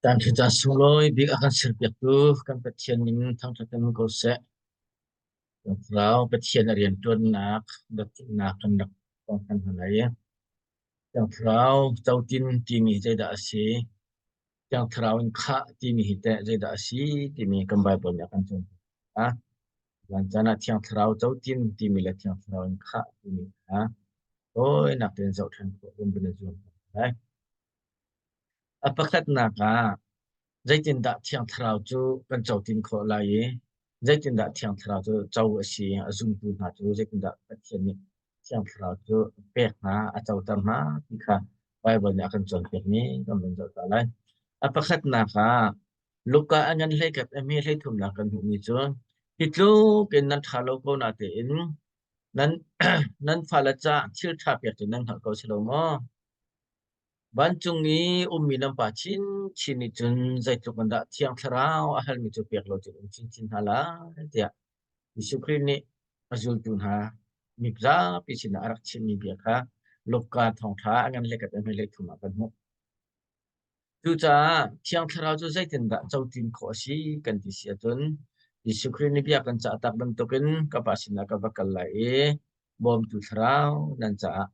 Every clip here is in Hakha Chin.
Caan sunglawi bik a kan serpiaktu kan Pathian min thangṭhat in ko seh. Thlarau Pathian a rianṭuannak dawtnak kan rak kong kan hna lai. Thiang Thlarau cotin timi zeidah a si? Thiang Thlarau in khah timi hi teh zeidah a si timi kan Baibal nih a kan cawnpiak. Zan caan ah Thiang Thlarau cotin timi le Thiang Thlarau in khah timi kha tawinak tein zoh ṭhan khawh kan van i zuam lai. A pakhatnak ah zeitindah Thiang Thlarau cu kan cotin khawh lai i zeitindah Thiang Thlarau cu co a si? A zumtu hna cu zeitindah Pathian nih Thiang Thlarau cu a pek hna, a coter hna ti kha Baibal nih a kan cawnpiakmi kan vun zoh ta lai. A pakhatnak ah Luka a ngan hleikhat a hme hleithumnak kan hmuhmi cu hi tluk in nan ṭha lo ko natein nan nan fale caah thil ṭha pek cu nan hngalh ko si lo maw? Vancung i ummi nan Pa chinchin nih cun zeitluk in dah Thiang Thlarau a halmi cu pek lo cun um chinchin hna lai tiah Jesuh Khrih nih a zultu hna mizapi sinah a rak chimmi bia kha Luka thawngṭha a ngan le kat a hmailei thum ah kan hmuh. Cucaah Thiang Thlarau cu zeitindah cotin khawh a si kan ti si ahcun Jesuh Khrih nih bia kan cah tak bantukin ka Pa sinah ka va kal lai i bawmtu Thlarau nan caah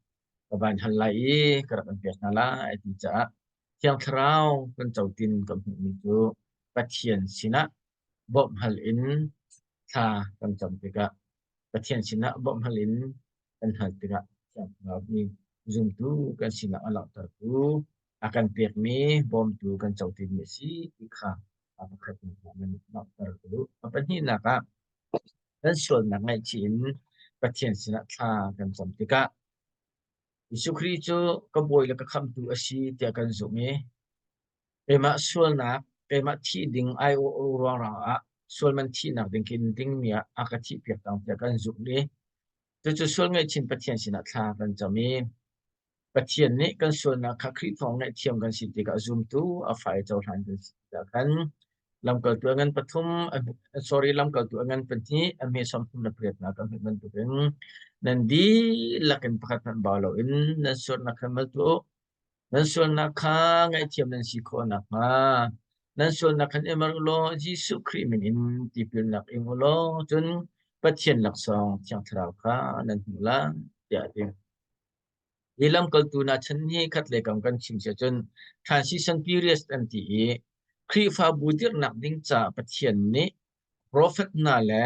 ka van hal lai i ka rak in pek hna lai ti caah Thiang Thlarau kan cotin kan hmuhmi cu Pathian sinah bawmh hal in thla kan cam tikah Pathian sinah bawmh hal in kan hal tikah Thiang Thlarau nih zumtu kan sinak a langhtertu a kan pekmi bawmtu kan cotinmi a si ti kha a pakhatnak ah nan langhter ka duh. A pahnihnak ah kan sualnak ngaihchih in Pathian sinah thla kan cam tikah Jesuh Khrih cu ka bawi le ka khamhtu a si tiah kan zumh i keimah sualnak, keimah thih ding aiawh ruangah ah sualman thihnak ding kin dingmi ah a ka thihpiak cang tiah kan zumh i cucu sual ngaihchin Pathian sinah thla kan cam i Pathian nih kan sualnak kha Khrih thawng ngaihthiam kan si tikah zumtu a fa i cohlan kan si tikah khan lamkaltu a ngan pathum sorry lamkaltu a ngan pahnih a hme 38 kan hmuh bantukin nan dihlak in pakhat hmanh bau loin nan sualnak kha mal tuah u. Nan sualnak kha ngaihthiam nan si khawh nakhnga nan sualnak khan i mer u law Jesuh Khrih min in tipilnak ing u law cun Pathian laksawng Thiang Thlarau kha nan hmuh lai tiah a ti. Hi lamkaltu hna chan hi khat le kam kan chim si ahcun transition period an ti i Khrihfabu dirhnak ding caah Pathian nih profet hna le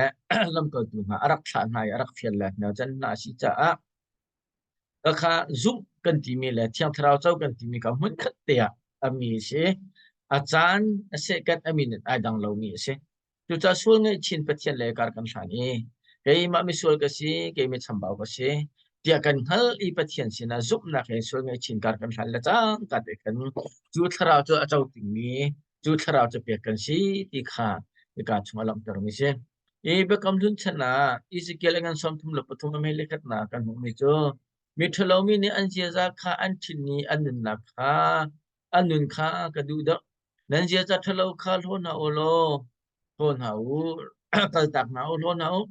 lamkaltu hna a rak thlah hna i a rak fial le hna can hna a si caah khakha zumh kan timi le Thiang Thlarau co kan timi kha hmunkhat te ah a mi a si. A caan a sehkat a min ai dang lomi a si. Cucaah sual ngaihchin Pathian le kar kan hlan i keimah misual ka si, kei mi chambau ka si tiah kan hngalh i Pathian sinah zumhnak he sual ngaihchin kar kan hlan le cangka te khan cu thlarau cu a co dingmi cu thlarau cu pek kan si ti kha hika chungah langhtermi si. I Biakam Hlun chan ah Ezekiel a ngan 33 a mei le khatnak kan hmuhmi cu mi ṭhalomi nih an ziaza kha an ṭhin i an nunnak kha an nun kha ka duh deuh. Nan ziaza ṭhalo kha hlaw hna u law hlaw hna u, kaltak hna u, hlaw hna u.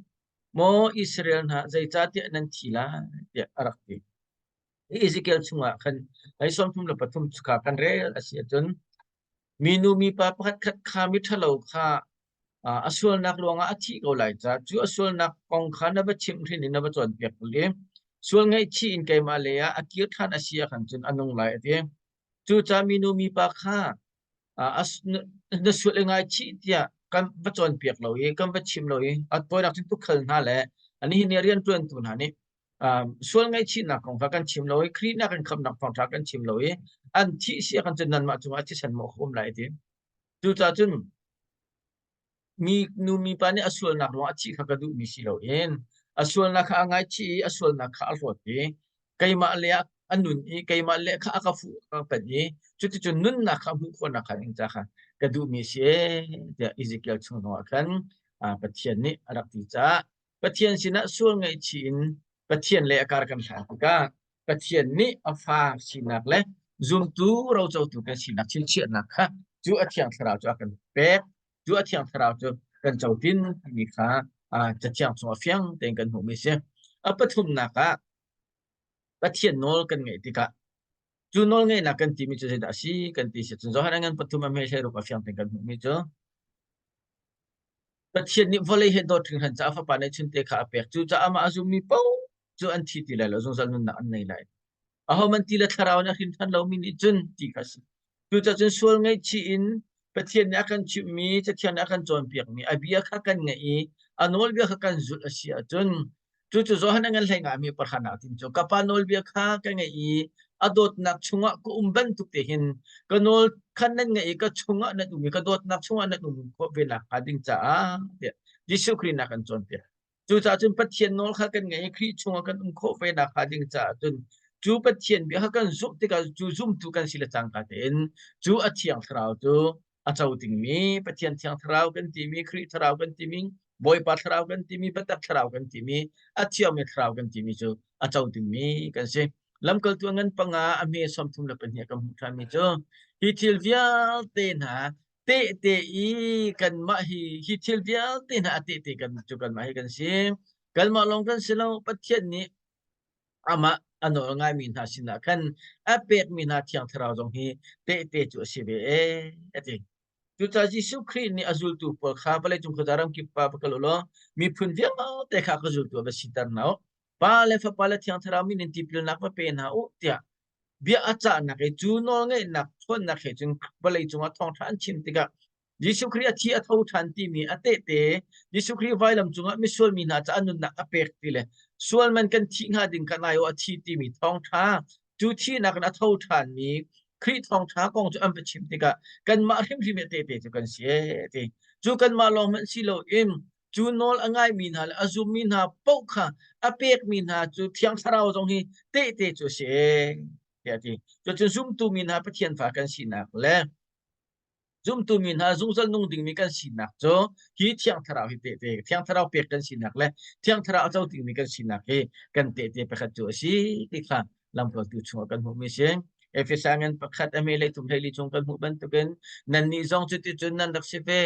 Maw Israel hna, zeicahtiah nan thi lai, tiah a rak ti. Hi Ezekiel chungah khan hei 33 kha kan rel a si ahcun minu mipa pakhatkhat kha miṭhalo kha a sualnak ruangah a thih ko lai caah cu a sualnak kong kha na va chimh hrin in na va cawnpiak i sual ngaihchih in keimah lei ah a kir ṭhan a si ah khan cun a nung lai a ti. Cucaah minu mipa kha na sual i ngaichih tiah kan va cawnpiak lo i kan va chim lo i a tawinak cun tukhal hna le nihin ni rianṭuantu hna nih sual ngaihchihnak kong kha kan chim lo i Khrih nak kan khamnak thawngṭha kan chim lo i an thih si ah khan cun nanmah cungah thisen mawh a um lai ti. Cucaah cun Mi nu mipa nih a sualnak ruangah a thih kha ka duhmi si loin a sualnak kha a ngaichih i a sualnak kha a hlawt i keimah le ah a nun i keimah le kha a ka fuh a ka panh i cuticun nunnak kha a hmuh khawhnak kha ding ca kha ka duhmi a si ee tiah Ezekiel chung zongah khan Pathian nih a rak ti caah Pathian sinah sual ngaihchih in Pathian le a kar kan hlan tikah Pathian nih a fa sinak le zumtu rocotu kan sinak chinchiahnak kha cu a thiang thlarau cu a kan pek cu a thiang thlarau cu kan cotin timi kha cathiang chung a fiang tein kan hmuhmi si. A pathumnak ah Pathian nawl kan ngaih tikah. Cu nawlngeihnak kan timi cu zeidah a si kan ti si cun Johan ngan pathum a hme hlei a fiang tein kan hmuhmi cu Pathian nih vawlei he dawt hringhran caah fapa neihchunte kha a pek. Cucaah amah a zummi paoh cu an thi ti lai lo, zungzal nunnak an nei lai. Ahohmanh ti le thlarau in a hrin ṭhan lomi nih cun ti kha a si. Cucaah cun sual ngaihchih in Pathian nih a kan chimhmi, Cathiang nih a kan cawnpiakmi, a bia kha kan ngaih i a nawlbia kha kan zulh a si ahcun cucu Johan a ngan hlei ngami pahra nak tin cu ka pa nawlbia kha ka ngaih i a dawtnak chungah ka um bantuk te hin ka nawl khan nan ngaih i ka chungah nan um i ka dawtnak chungah nan um khawh ve nakhnga ding caah tiah Jesuh Khrih nak kan cawnpiak. Cucaah cun Pathian nawl kha kan ngaih i Khrih chungah kan um khawh ve nakhnga ding caah cun cu Pathian bia kha kan zumh tikah cu zumtu kan si le cangka tein cu a Thiang Thlarau cu a co dingmi Pathian Thiang Thlarau kan timi Khrih Thlarau kan timi Bawipa Thlarau kan timi Biatak Thlarau kan timi a thiangmi Thlarau kan timi cu a co dingmi kan si. Lamkaltu a ngan panga a hme 32 kan hmuh ṭhanmi cu hi thil vialte hna tehte i kanmah hi hi thil vialte hna a tehte kan cu kanmah hi kan si. Kanmah lawng kan si lo Pathian nih amah a nawl ngaimi hna sinah khan a pekmi hna Thiang Thlarau zong hi tehte cu a si ve ee a ti. Cucaah Jesuh Khrih nih a zultu pawl kha vawleicung khuaza ramkip pa va kal u law miphun vialte kha ka zultu ah va siter hna u. Pa le Fapa le Thiang Thlarau min in tipilnak va pe hna u tiah bia a cahnak i cu nawlngeihnak ṭhawnnak he cun vawleicung ah thawngṭha an chim tikah Jesuh Khrih a thi a tho ṭhan timi a tehte Jesuh Khrih vailam cungah misual mi hna caah nunnak a pek ti le sual man kan thih hnga ding kan ai a thi timi thawngṭha cu thihnak in a tho ṭhanmi Khrih thawngṭha kong cu an va chim tikah kanmah hrimhrim i tehte cu kan si ee ti cu kanmah lawng hmanh si loin cu nawl a ngaimi hna le a zummi hna paoh kha a pekmi hna cu Thiang Thlarau zong hi tehte cu a si ee tiah a ti. Cucun zumtu mi hna Pathian fa kan sinak le zumtu mi hna zungzal nung dingmi kan sinak cu hi Thiang Thlarau hi tehte Thiang Thlarau pek kan sinak le Thiang Thlarau a co dingmi kan sinak hi kan tehte pakhat cu a si ti kha lamkaltu chungah kan hmuhmi si. Efesa ngan pakhat a me le thum hlei li chung kan hmuh bantukin nannih zong cuticun nan rak si ve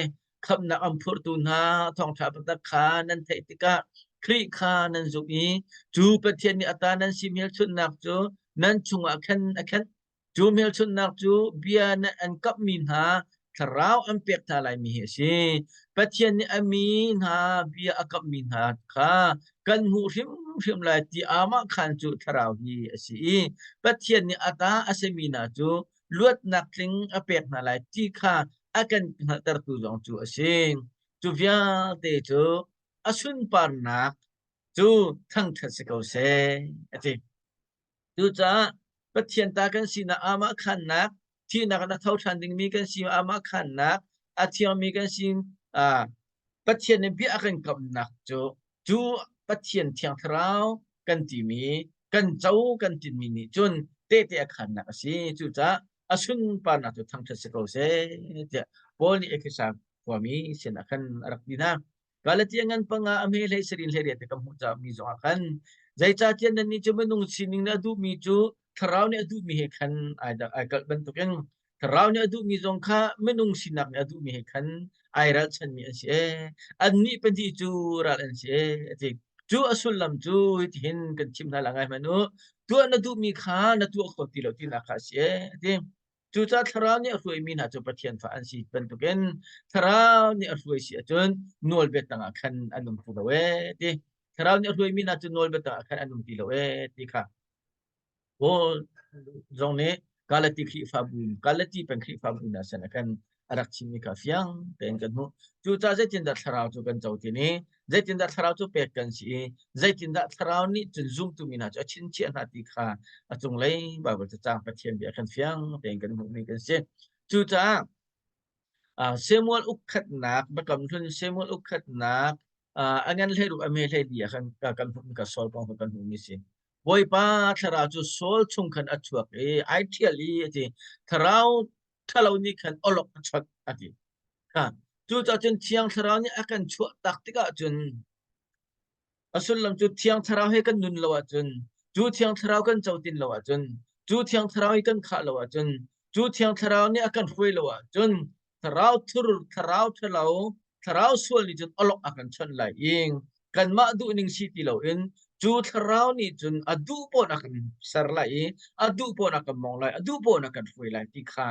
khamhnak an phurtu hna thawngṭha biatak kha nan theih tikah Khrih kha nan zumh i cu Pathian nih a ta nan si hmelchunhnak cu nan chungah khan a khenh. Cu hmelchunhnak cu bia na an kamhmi hna thlarau an pek hna laimi hi a si. Pathian nih a mi hna bia a kamhmi hna kha kan hmuh hrimhrim lai ti aamah khan cu thlarau hi a si i Pathian nih a ta a simi hna cu luatnak tling a pek hna lai ti kha a kan hngalhtertu zong cu a si. Cu vialte cu a sunparnak cu thangṭhat si ko seh, a ti. Cucaah Pathian ta kan sinak aamah khannak, thihnak in a tho ṭhan dingmi kan si aamah khannak, a thiangmi kan si Pathian nih bia a kan kamnak cu cu Pathian Thiang Thlarau kan timi kan co kan tinmi nih cun tehte a khannak a si. Cucaah a sunparnak cu thangṭhat si ko seh tiah Paul nih Efesa khuami sinah khan a rak ti hna. Galatia ngan panga a hme hlei sarin hlei riat kan hmuh caah mi zongah khan zeicahtiah nannih cu minung sining nih a duhmi cu thlarau nih a duhmi he khan ai ai kalh bantukin thlarau nih a duhmi zong kha minung sinak nih a duhmi he khan ai ralchanmi an si ee annih pahnih cu ral an si ee a ti cu a sullam cu hitihin kan chim hna la ngai hmanh u tuah na duhmi kha na tuah kho ti lo tinak kha a si ee a ti Cucaah Thlarau nih a hruaimi hna cu Pathian fa an si bantukin Thlarau nih a hruai si ahcun nawlbia tangah khan an um ti lo ee ti. Thlarau nih a hruaimi hna cu nawlbia tangah khan an um ti lo ee ti kha Paul zong nih Galati Khrihfabu, Galati peng Khrihfabu hna sin ah khan a rak chimmi kha fiang tein kan hmuh. Cucaah zeitindah Thlarau cu kan co ti ni, zeitindah Thlarau cu pek kan si i zeitindah Thlarau nih cun zumtu mi hna cu a chinchiah hna ti kha a cunglei Baibal cacang Pathian bia khan fiang tein kan hmuhmi kan si. Cucaah Samuel ukkhatnak Biakam Hlun Samuel ukkhatnak a ngan hlei ruk a me hlei li ah khan kan hmuh ka Saul kong kha kan hmuhmi si. Bawipa thlarau cu Saul chung khan a chuak i ai ṭhial i a ti thlarau ṭhalo nih khan awlok a chawt a ti. Ha. Cucaah cun Thiang Thlarau nih a kan chuah tak tikah cun a sullam cu Thiang Thlarau he kan nun lo ahcun cu Thiang Thlarau kan co tin lo ahcun cu Thiang Thlarau hi kan khah lo ahcun cu Thiang Thlarau nih a kan hruai lo ahcun thlarau thur thlarau ṭhalo thlarau sual nih cun awlok a kan chawnh lai i kanmah duhning si ti loin Cu thlarau nih cun a duh pawn a kan ser lai i a duh pawn a kan mong lai, a duh pawn a kan hruai lai ti kha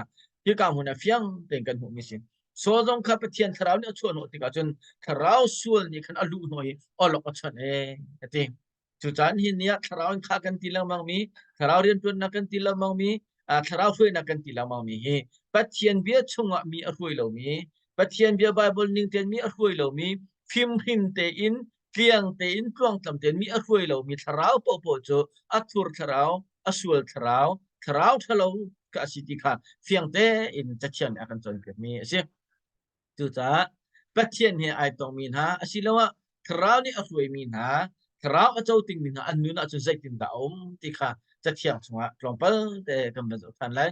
hika hmun ah fiang tein kan hmuhmi si. Saul zong kha Pathian thlarau nih a chuahhnawh tikah cun thlarau sual nih khan a luh hnawh i awlok a chawnh ee a ti. Cucaah hi ni ah thlarau in khah kan ti lengmang mi, thlarau rianṭuannak kan ti lengmang mi, thlarau hruainak kan ti lengmang mi hi Pathian bia chungah mi a hruai lomi, Pathian bia Bible ning tein mi a hruai lomi, fimhrin tein, tliang tein, tluangtlam tein mi a hruai lomi thlarau paohpaoh cu a thur thlarau, a sual thlarau, thlarau ṭhalo kha a si ti kha fiang tein Cathiang nih a kan cawnpiakmi a si. Cucaah Pathian he ai tongmi hna asiloah Thlarau nih a hruaimi hna, Thlarau a co tingmi hna an nun ahcun zeitindah a um ti kha Cathiang chungah tlawmpal te kan van zoh ṭhan lai.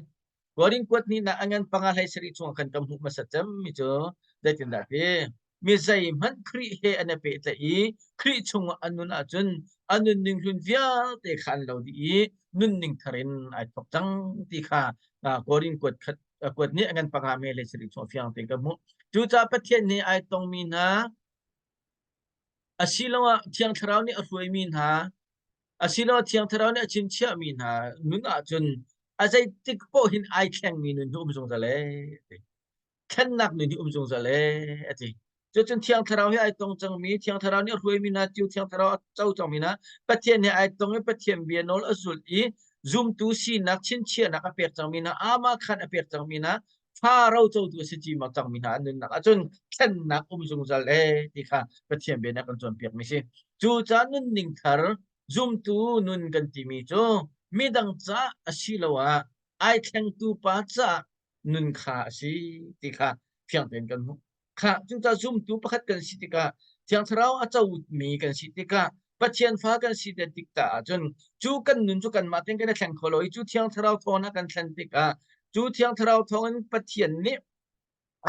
Korin kuat hnihnak a ngan panga hlei sarih chungah khan kan hmuh hmasat cemmi cu zeitindah ti? Mi zeihmanh Khrih he an i pehtlaih i Khrih chungah an nun ahcun a nunning hlun vialte kha an lo dih i nunning thar in ai thawk cang ti kha Korin kuat khat kuat nih a ngan panga me le sarih chung fiang tein ka hmuh. Cucaah Pathian nih ai tongmi hna asiloah Thiang Thlarau nih a hruaimi hna asiloah Thiang Thlarau nih a chinchiahmi hna nun ahcun a zeitik paoh hin ai thlengmi nun hi um zungzal ee. Thlennak nun hi um zungzal ee a ti. Cucun Thiang Thlarau he ai tong cangmi, Thiang Thlarau nih a hruaimi hna, cu Thiang Thlarau a co cangmi hna, Pathian he ai tong i Pathian bia nawl a zulh i zumtu sinak chinchiahnak a pek cangmi hna, amah khan a pek cangmi hna, fa rocotu a si cima cangmi hna an nunnak ahcun thlennak um zungzal ee ti kha Pathian bia nih a kan cawnpiakmi si. Cucaah nunning thar zumtu nun kan timi cu midang caah asiloah ai thlengtu pa caah nun kha a si ti kha fiang tein kan hmuh. Khah cucaah zumtu pakhat kan si tikah Thiang Thlarau a comi kan si tikah Pathian fa kan si te tik ta ahcun cu kan nun cu kanmah tein kan i thleng kho lo i cu Thiang Thlarau thawng a kan thlen tikah cu Thiang Thlarau thawngin Pathian nih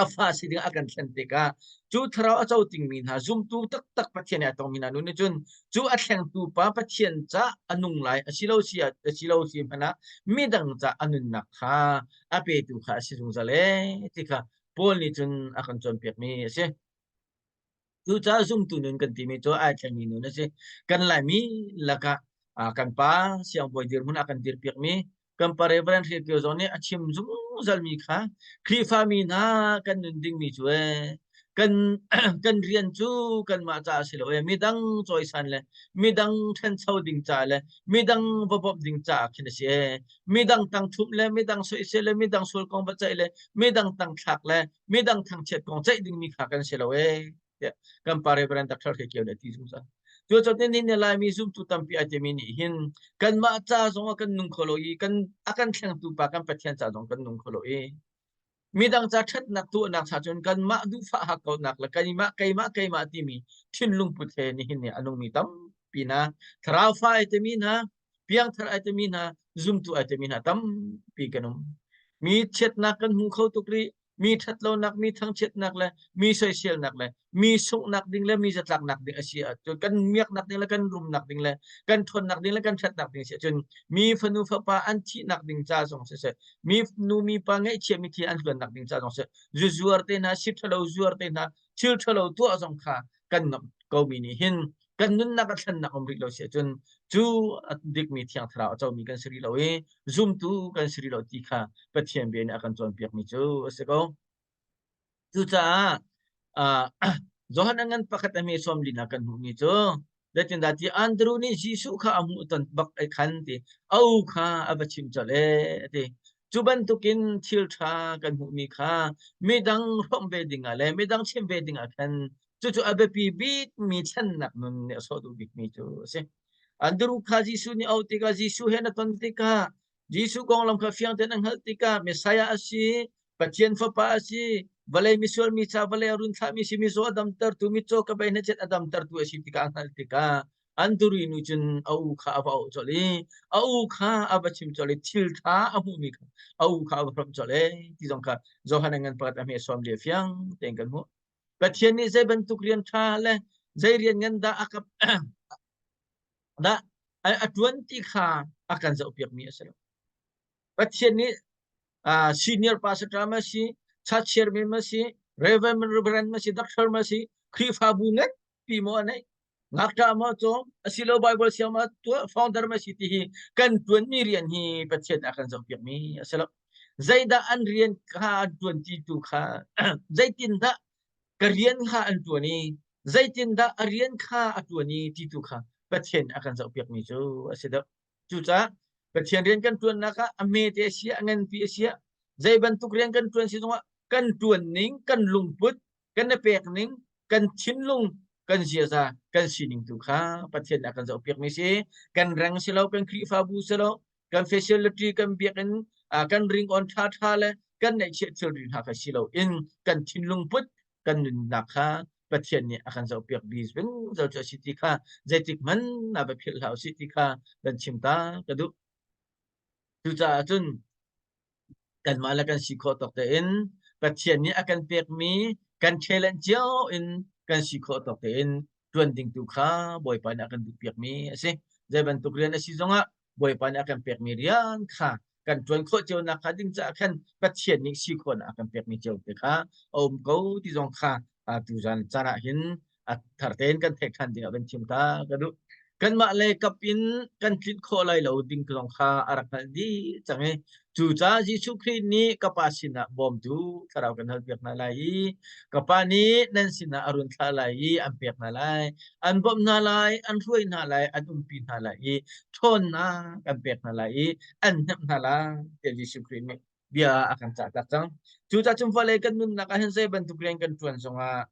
a fa si ding a kan thlen tikah cu thlarau a co tingmi hna zumtu taktak Pathian nih a tongmi hna nu nih cun cu a thlengtu pa Pathian ca a nung lai a si lo si a si lo si hmanh ah midang ca a nunnak kha a petu kha a si zungzal ee ti kha Paul nih cun a kan cawnpiakmi a si. Cucaah zumtu nun kan timi cu ai thlengmi nun a si. Kan Laimi lakah kan pa siangbawi dirhmun a kan dirpiakmi kan pa Reverend Hre Kio zong nih a chim zungzalmi kha Khrihfami hna kan nun dingmi cu ee kan kan rian cu kanmah caah si lo ee midang cawisan le midang ṭhancho ding caah le midang va bawmh ding caah khin a si ee midang tang ṭhumh le midang soisel le midang sual kong va ceih le midang tang thlak le midang thangchiat kong ceih dingmi kha kan si lo ee tiah kan pa Reverend Dr. Hre Kio nih a ti zungzal. Cucaah nihin ni Laimi zumtu tampi ai timi nih hin kanmah ca zong ah kan nung kho lo i kan a kan thlengtu pa kan Pathian ca zong kan nung kho lo i midang ca ṭhatnak tuahnak cha cun kanmah duhfah hakkauhnak le keimah keimah keimah timi thinlung put he nihin ni a nungmi tampi hna thlarau fa ai timi hna piangthar ai timi hna zumtu ai timi hna tampi kan um mi chiatnak kan hmu kho tuk rih mi ṭhatlonak mi thangchiatnak le mi soiselnak le mi sunghnak ding le mi zatlaknak ding a si ahcun kan miaknak ding le kan rumnak ding le kan ṭhawnnak ding le kan ṭhatnak ding si ahcun mi fanu fapa an thihnak ding ca zong siseh mi nu mi pa ngaihchia mi thi an hluannak ding ca zong siseh zu zuar te hna si ṭhalo zuar te hna thil ṭhalo tuah zong kha kan ngamh komi nih hin kan nunnak a thlennak um rih lo si ahcun cu a dikmi thiang thlarau a comi kan si rih lo i zumtu kan si rih lo ti kha Pathian bia nih a kan cawnpiakmi cu a si ko. Cucaah uh, Johan a ngan pakhat a hme sawm lina kan hmuhmi cu zeitindah ti Andrew nih Jesuh kha a hmuh ton bak ai khan ti a u kha a va chim colh ee ti cu bantukin thil ṭha kan hmuhmi kha midang hrawmh ve dingah le midang chim ve dingah khan cucu a biapi bikmi thlennak nun nih a sawh duh bikmi cu a si. Andrew kha Jesuh nih auh tikah Jesuh he na ton tikah Jesuh konglam kha fiang tein a hngalh tikah Messiah a si, Pathian Fapa a si, vawlei misual mi ca vawlei a run thlahmi si, mizaw a damtertu, mitcaw ka bei hnachet a damtertu a si tikah a hngalh tikah Andrew nu cun a u kha a va auh colh i a u kha a va chim colh i thil ṭha a hmuhmi kha a u kha a va hrawmh colh ee ti zong kha Johan a ngan pakhat a hme sawm lia fiang tein kan hmuh. Pathian nih zei bantuk rian ṭha le zei rian ngan dah a ka dah a ṭuan ti kha a kan zohpiakmi a si lo. Pathian nih uh, senior pastor ma si, church chairman ma si, reverend reverend ma si, doctor ma si, Khrihfabu nganpi maw a neih? Ngakṭah maw cawm asilo Bible siang ma tuah founder ma si ti hi kan ṭuanmi rian hi Pathian a kan zohpiakmi a si lo. Zeidah an rian kha an ṭuan ti tu kha zeitindah ka rian kha an ṭuan i zeitindah a rian kha a ṭuan i ti tu kha Pathian a kan zohpiakmi cu a si deuh. Cucaah Pathian rian kan ṭuannak ah a hmete a si ah, a nganpi a si ah, zei bantuk rian kan ṭuan si zongah kan ṭuan ning, kan lungput, kan i pek ning, kan thinlung, kan ziaza, kan sining tu kha Pathian nih a kan zohpiakmi si. Kan reng si lo, kan Khrihfabu si lo, kan facility, kan biakinn, kan ringawn ṭhaṭha le kan neihchiah thilri hna kha si loin kan thinlung put, kan nunnak kha Pathian nih a kan zohpiak bi zungzal cu a si ti kha zeitik hmanh ah va philh hlah usih ti kha kan chim ta ka duh. Cucaah cun kanmah le kan si khawh tawk tein Pathian nih a kan pekmi kan talent cio in kan si khawh tawk tein ṭuan ding tu kha Bawipa nih a kan duhpiakmi a si. Zei bantuk rian a si zongah Bawipa nih a kan pekmi rian kha kan ṭuan khawh cio nak kha ding caah khan Pathian nih si khawhnak a kan pekmi cio te kha a um ko ti zong kha tuzan caan ah hin a thar tein kan theih ṭhan ding ah van chim ta ka duh. Kanmah le kap in kan tlinh khawh lai lo ding zong kha a rak hngalh dih cang i cucaah Jesuh Khrih nih ka Pa sinah bawmtu thlarau kan halpiak hna lai i ka Pa nih nan sinah a run thlah lai i an pek hna lai, an bawmh hna lai, an hruai hna lai, an umpi hna lai i ṭhawnnak an pek hna lai i an hnemh hna lai tiah Jesuh Khrih nih bia a kan cahtak cang. Cucaah cun vawlei kan nunnak ah hin zei bantuk rian kan ṭuan zongah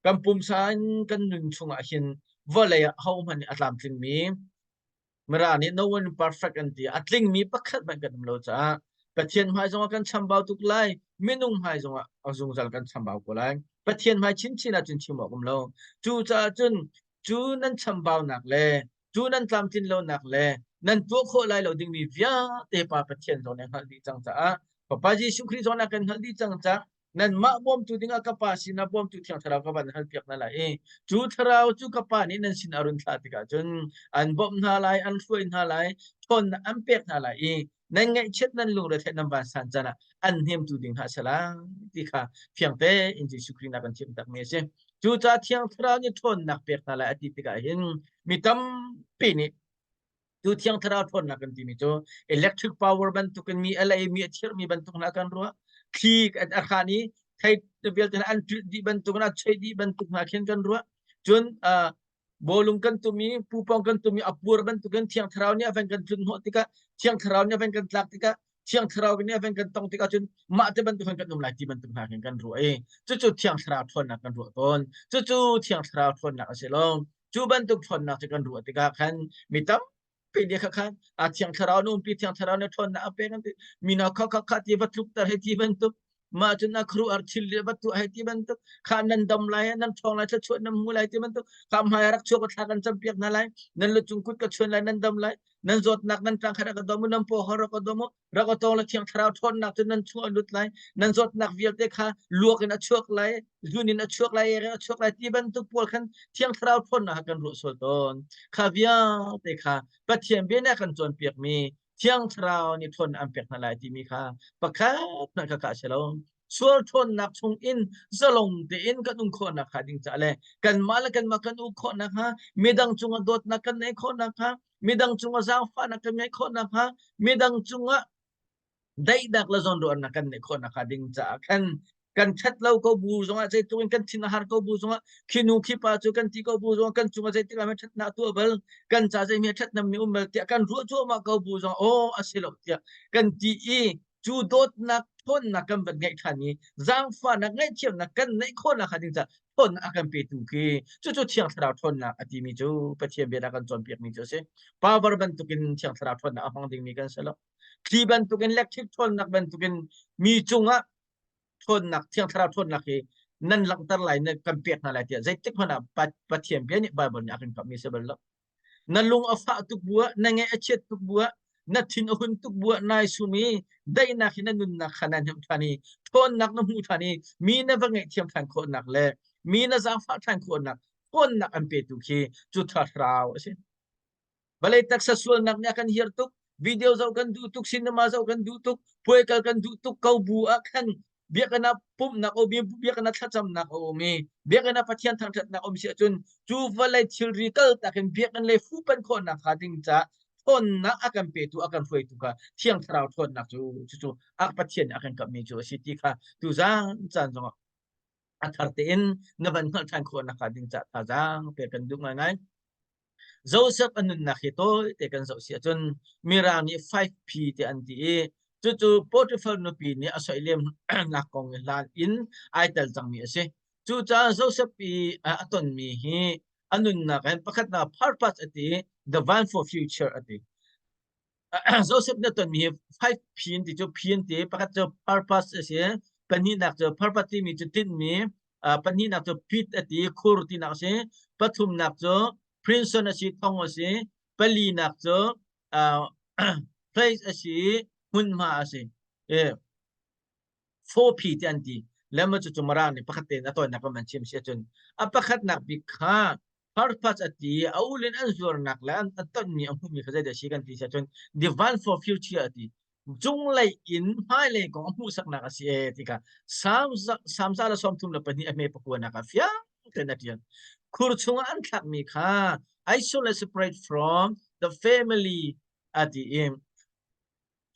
kan pumsa in kan nun chungah hin vawlei ah hohmanh nih a tlamtlingmi Mara nih no one perfect an ti. A tlingmi pakhat hmanh kan um lo caah Pathian hmai zongah kan chambau tuk lai, minung hmai zongah a zungzal kan chambau ko lai. Pathian hmai chinchin ah cun chim awk um lo. Cucaah cun cu nan chambaunak le cu nan tlamtlin lonak le nan tuah khawh lai lo dingmi vialte Pa Pathian zong nih a hngalh dih cang caah Fapa Jesuh Khrih zong nih a kan hngalh dih cang caah nanmah bawmtu dingah ka Pa sinah bawmtu Thiang Thlarau ka van halpiak hna lai i cu Thlarau cu ka Pa nih nan sin a run thlah tikah cun an bawmh hna lai, an hruai hna lai, ṭhawnnak an pek hna lai i nan ngaihchiat nan lungretheih nan vansan can ah an hnemtu ding hna a si lai ti kha fiang tein Jesuh Khrih nih a kan chimh takmi a si. Cucaah Thiang Thlarau nih ṭhawnnak pek hna lai a ti tikah hin mi tampi nih Tu Thiang Thlarau ṭhawnnak kan timi cu electric power bantukin mi a lei mi a thirhmi bantuk hna kan ruah. Thli a hran i thei vialte an ṭilh dih bantuk a cheih dih bantuk hna khin kan ruah. Cun bawlung kan tum i pupawng kan tum i a puar bantukin Thiang Thlarau nih a van kan tlun hnawh tikah Thiang Thlarau nih a van kan tlak tikah Thiang Thlarau nih a van kan tong tikah cun mah te bantuk kan um lai ti bantuk hna khin kan ruah i cucu Thiang Thlarau ṭhawnnak kan ruah tawn. Cucu Thiang Thlarau ṭhawnnak a si lo. Cu bantuk ṭhawnnak cu kan ruah tikah khan mi tampi nih kha khan a Thiang Thlarau na umpi Thiang Thlarau na ṭhawnnak a pek an ti mino kha kha kha ti va tlukter hei ti bantuk mah cun a khru ar thil le va tuah hei ti bantuk kha nan dam lai nan ṭhawng lai thluachuah nan hmu lai ti bantuk kha hmai rak chuak thla kan campiak hna lai nan lu cung kut ka chuan lai nan dam lai nan zawtnak nan tlang kha rak ka dom u nan paw hor rak ka dom u rak ka tawng le Thiang Thlarau ṭhawnnak cu nan chung a lut lai nan zawtnak vialte kha luak in a chuak lai zun in a chuak lai ek in a chuak lai ti bantuk pawl khan Thiang Thlarau ṭhawnnak kha kan ruah sual tawn kha vialte kha Pathian bia nih a kan cawnpiakmi Thiang Thlarau nih ṭhawnnak an pek hna lai timi kha pakhat hmanh kha ka si lo sual ṭhawnnak chung in zalong tein kan um khawhnak hnga ding caah le kanmah le kanmah kan uk khawhnak hnga midang cungah dawtnak kan neih khawhnak hnga midang cungah zaangfahnak kan ngeih khawh nakhnga midang cungah daihnak le zawnruahnak kan neih khawh nakhnga ding caah khan kan ṭhat lo ko bu zongah zeitluk in kan thin a har ko bu zongah khi nu khi pa cu kan ti ko bu zongah kan cungah zeitik ah ṭhatnak tuah bal kan ca zeimi ṭhatnak mi um bal tiah kan ruah cuahmah ko bu zongah aw a si lo tiah kan ti i cu dawtnak ṭhawnnak kan van ngeih ṭhan i zaangfahnak ngaihthiamnak kan neih khawhnak hnga ding caah ṭhawnnak a kan petu khi cucu Thiang Thlarau ṭhawnnak a timi cu Pathian bia kan cawnpiakmi cu a si. Power bantukin Thiang Thlarau ṭhawnnak a hmang dingmi kan si lo. Thli bantukin electric ṭhawnnak bantukin mi cungah ṭhawnnak Thiang Thlarau ṭhawnnak hi nan langhter lai na kan pek hna lai tiah zeitik hmanh ah Pathian bia nih Bible nih a kan kamhmi si bal lo. Na lung a fah tuk bu ah, na ngaih a chiat tuk bu ah, na thin a hun tuk bu ah nai sum i daihnak hi na nunnak kha na hnemh ṭhan i ṭhawnnak na hmu ṭhan i mi na va ngaihthiam ṭhan khawhnak le mi na zaangfah ṭhan khawhnak ṭhawnnak an petu khi cu thlarau a si. Vawlei taksa sualnak nih a kan hiar tuk, video zoh kan duh tuk, cinema zoh kan duh tuk, puai kal kan duh tuk ko bu ah khan. Biakinn ah pumhnak a um i biakinn ah thlacamnak a um i biakinn ah Pathian thangṭhatnak a um si ahcun cu vawlei thilri kaltak in biakinn lei fuhpanh khawhnak hnga ding caah ṭhawnnak a kan petu a kan hruaitu kha Thiang Thlarau ṭhawnnak cu cucu a Pathian nih a kan kamhmi cu a si ti kha tuzaan caan zongah a thar tein na van hngalh ṭhan khawh nakhnga ding caah thazaang pek kan duh ngaingai. Joseph a nunnak hi tawite kan zoh si ahcun Mirang nih 5P tiah an ti i cucu Potiphar nupi nih a soilem nak kong i hlan in ai tel cangmi a si. Cucaah Joseph i a tonmi hi a nunnak hin pakhatnak purpose a ti i the one for future a ti. Joseph na tonmi hi 5P an ti cu P an ti pakhat cu purpose a si pahnihnak cu purpose timi cu tinhmi pahnihnak cu pit a ti khur tinak a si pathumnak cu prison a si thong a si palinak cu place a si hmunhma a si Fawphi ti an ti. Lema cu Mara nih pakhat tein a tawinak kan van chim si ahcun a pakhatnak bik kha purpose a ti a ulin an zuarnak le an tonmi a hmuhmi kha zeidah a si kan ti si ahcun divine for future a ti. Cunglei in hmailei kong a hmuhsaknak a si ee ti kha Psalm Psalm za le 32 a hme pakuanak ah fiang tein a ṭial. Khur chungah an thlakmi kha isolate separate from the family a ti i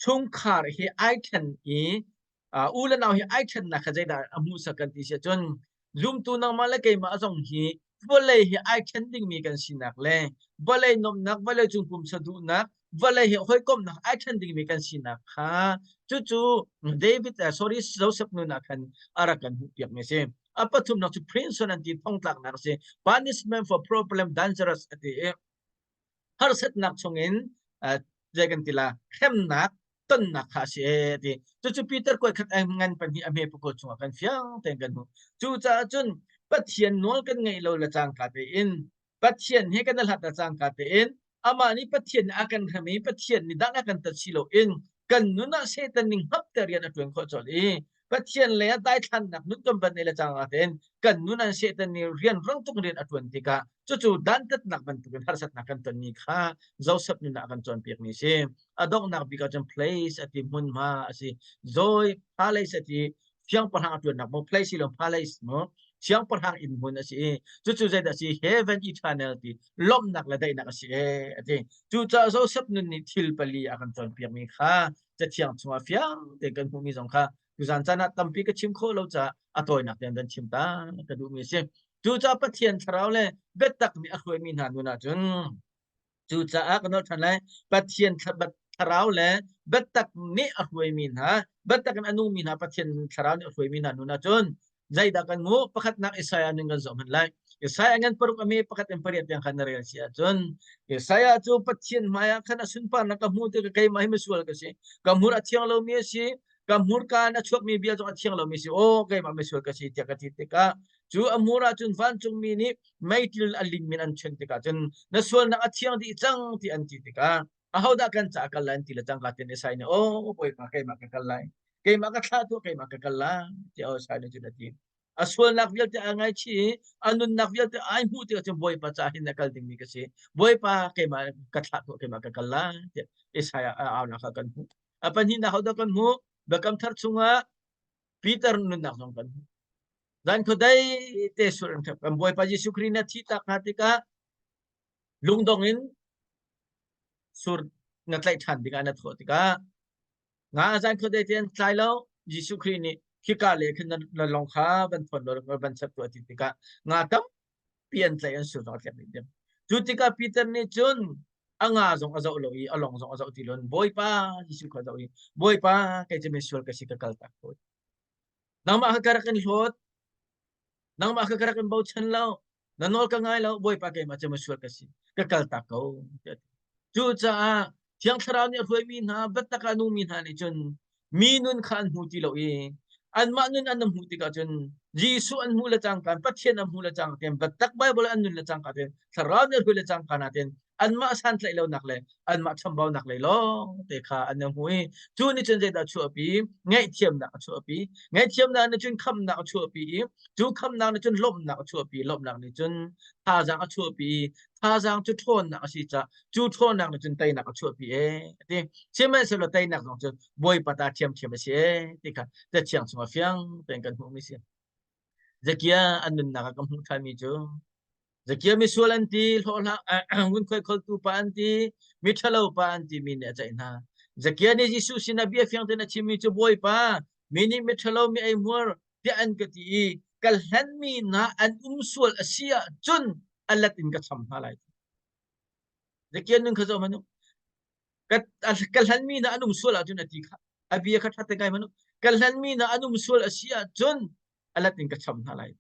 chungkhar hi ai ṭhen i u le nau hi ai ṭhennak kha zeidah a hmuhsak kan ti si ahcun zumtu nangmah le keimah zong hi vawlei hi ai ṭhen dingmi kan sinak le vawlei nuamhnak vawlei cung pumsa duhnak vawlei hi hawikomhnak ai ṭhen dingmi kan sinak kha cucu David sorry Joseph nun ah khan a rak kan hmuhpiakmi a si. A pathumnak cu prison an ti thongtlaknak a si. Punishment for problem dangerous a ti i harsatnak chungin zei kan ti la hremnak tonnak kha a si ee ti cucu Peter kuai khat ngan pahnih a hme pakua chungah kan fiang tein kan hmuh cucaah cun Pathian nawl kan ngeih lo le cangka tein Pathian he kan hlat le cangka tein amah nih Pathian nih a kan hrem i Pathian nih dang a kan tat si loin kan nun ah Satan ning hap te rian a ṭuan khawh colh i Pathian lei ah daithlannak nun kan van nei le cangka tein kan nun an Satan nih rian rang tuk rian a ṭuan tikah cucu dantatnak bantukin harsatnak kan tonmi kha Joseph nun ah a kan cawnpiakmi a si. A donghnak bik ahcun place a ti hmunhma a si. Joy palace a ti siangpahrang a ṭuannak maw place si lo palace maw siangpahrang inn hmun a si i cucu zeidah a si heaven eternal ti lawmhnak le daihnak a si ee a ti. Cucaah Joseph nun nih thil pali a kan cawnpiakmi kha cathiang chungah fiang tein kan hmuhmi zong kha tuzan caan ah tampi ka chim khawh lo caah a tawinak tein kan chim ta ka duhmi a si. Cucaah Pathian thlarau le biatak nih a hruaimi hna nun ahcun cucaah ka nolh ṭhan lai Pathian thlarau le biatak nih a hruaimi hna biatak in a nungmi hna Pathian thlarau nih a hruaimi hna nun ahcun zeidah kan hmuh pakhatnak Isaiah nun kan zoh hmanh lai Isaiah ngan paruk a me pakhat in pariat tiang khan na rel si ahcun Isaiah cu Pathian hmaiah khan a sunparnak ka hmu tikah keimah hi misual ka si ka hmur a thiang lomi a si ka hmurka in a chuakmi bia zong a thiang lomi si aw keimah misual ka si tiah ka ti tikah cu a hmur ahcun vancungmi nih meitil a ling min an chun tikah cun na sualnak a thiang dih cang ti an ti tikah ahodah kan caah kal lai an ti le cangka tin Isaiah nih aw bawipa keimah ka kal lai keimah ka thlah tuah keimah ka kal lai tiah Isaiah nih cun a ti a sualnak vialte aa ngaichih i a nunnak vialte ai hmuh tikah cun Bawipa caah hin a kal dingmi ka si Bawipa keimah ka thlah tuah keimah ka kal lai tiah Isaiah a aunak kha kan hmuh a pahnihnak hodah kan hmuh Biakam Thar chungah Peter nunnak zong kan hmuh zan khuadei te sur in kan Bawipa Jesuh Khrih na thih tak hna tikah lungdong in sur na tlaih ṭhan tikah na thawh tikah nga zan khuadei te an tlai lo Jesuh Khrih nih khika le khin na lawng kha van thawn law van chap tuah ti tikah nga tampi an tlaih an sur zong a tlek dih ding cu tikah Peter nih cun a nga zong a zoh lo i a lawng zong a zoh ti lo Bawipa Jesuh kha a zoh i Bawipa kei cu misual ka si ka kal tak ko nangmah kha ka rak in hlawt nangmah kha ka rak in bochan lo na nawl ka ngai lo bawipa keimah cu misual ka si ka kal tak ko cucaah thiang thlarau nih a hruaimi hna biatak ah nungmi hna nih cun mi nun kha an hmu ti lo i anmah nun an hmuh tikah cun Jesuh an hmuh le cangka Pathian an hmuh le cangka ten biatak Bible an nun le cangka ten thlarau nih a hruai le cangka na ten. Anmah santlaih lonak le anmah chambaunak lei lawng te kha an hmu i cu nih cun zeidah a chuahpi? Ngaihthiamnak a chuahpi. Ngaihthiamnak nih cun khamnak a chuahpi i cu khamnak nih cun lawmhnak a chuahpi. Lawmhnak nih cun thazaang a chuahpi i thazaang cu ṭhawnnak a si caah cu ṭhawnnak nih cun teinak a chuahpi ee a ti. Sihmanhsehlaw teinak zong cu Bawipa ta ṭhiamṭhiam a si ee ti kha Cathiang chungah fiang tein kan hmuhmi a si. Zakia an nunnak ah ka hmuh ṭhanmi cu Zakia misual an ti, hlawhhlang ngunkhuai kholtu pa an ti, miṭhalo pa an timi nih a ceih hna. Zakia nih Jesuh sinah bia fiang tein a chimmi cu Bawipa, mi nih miṭhalo mi eihmuar tiah an ka ti i ka hlenmi hna an um sual a si ahcun a let in ka cham hna lai. Zakia nun kha zoh hmanh u. Ka, ka hlenmi hna an um sual ahcun a ti kha. A bia kha ṭha te ngai hmanh u. Ka hlenmi hna an um sual a si ahcun a let in ka cham hna lai.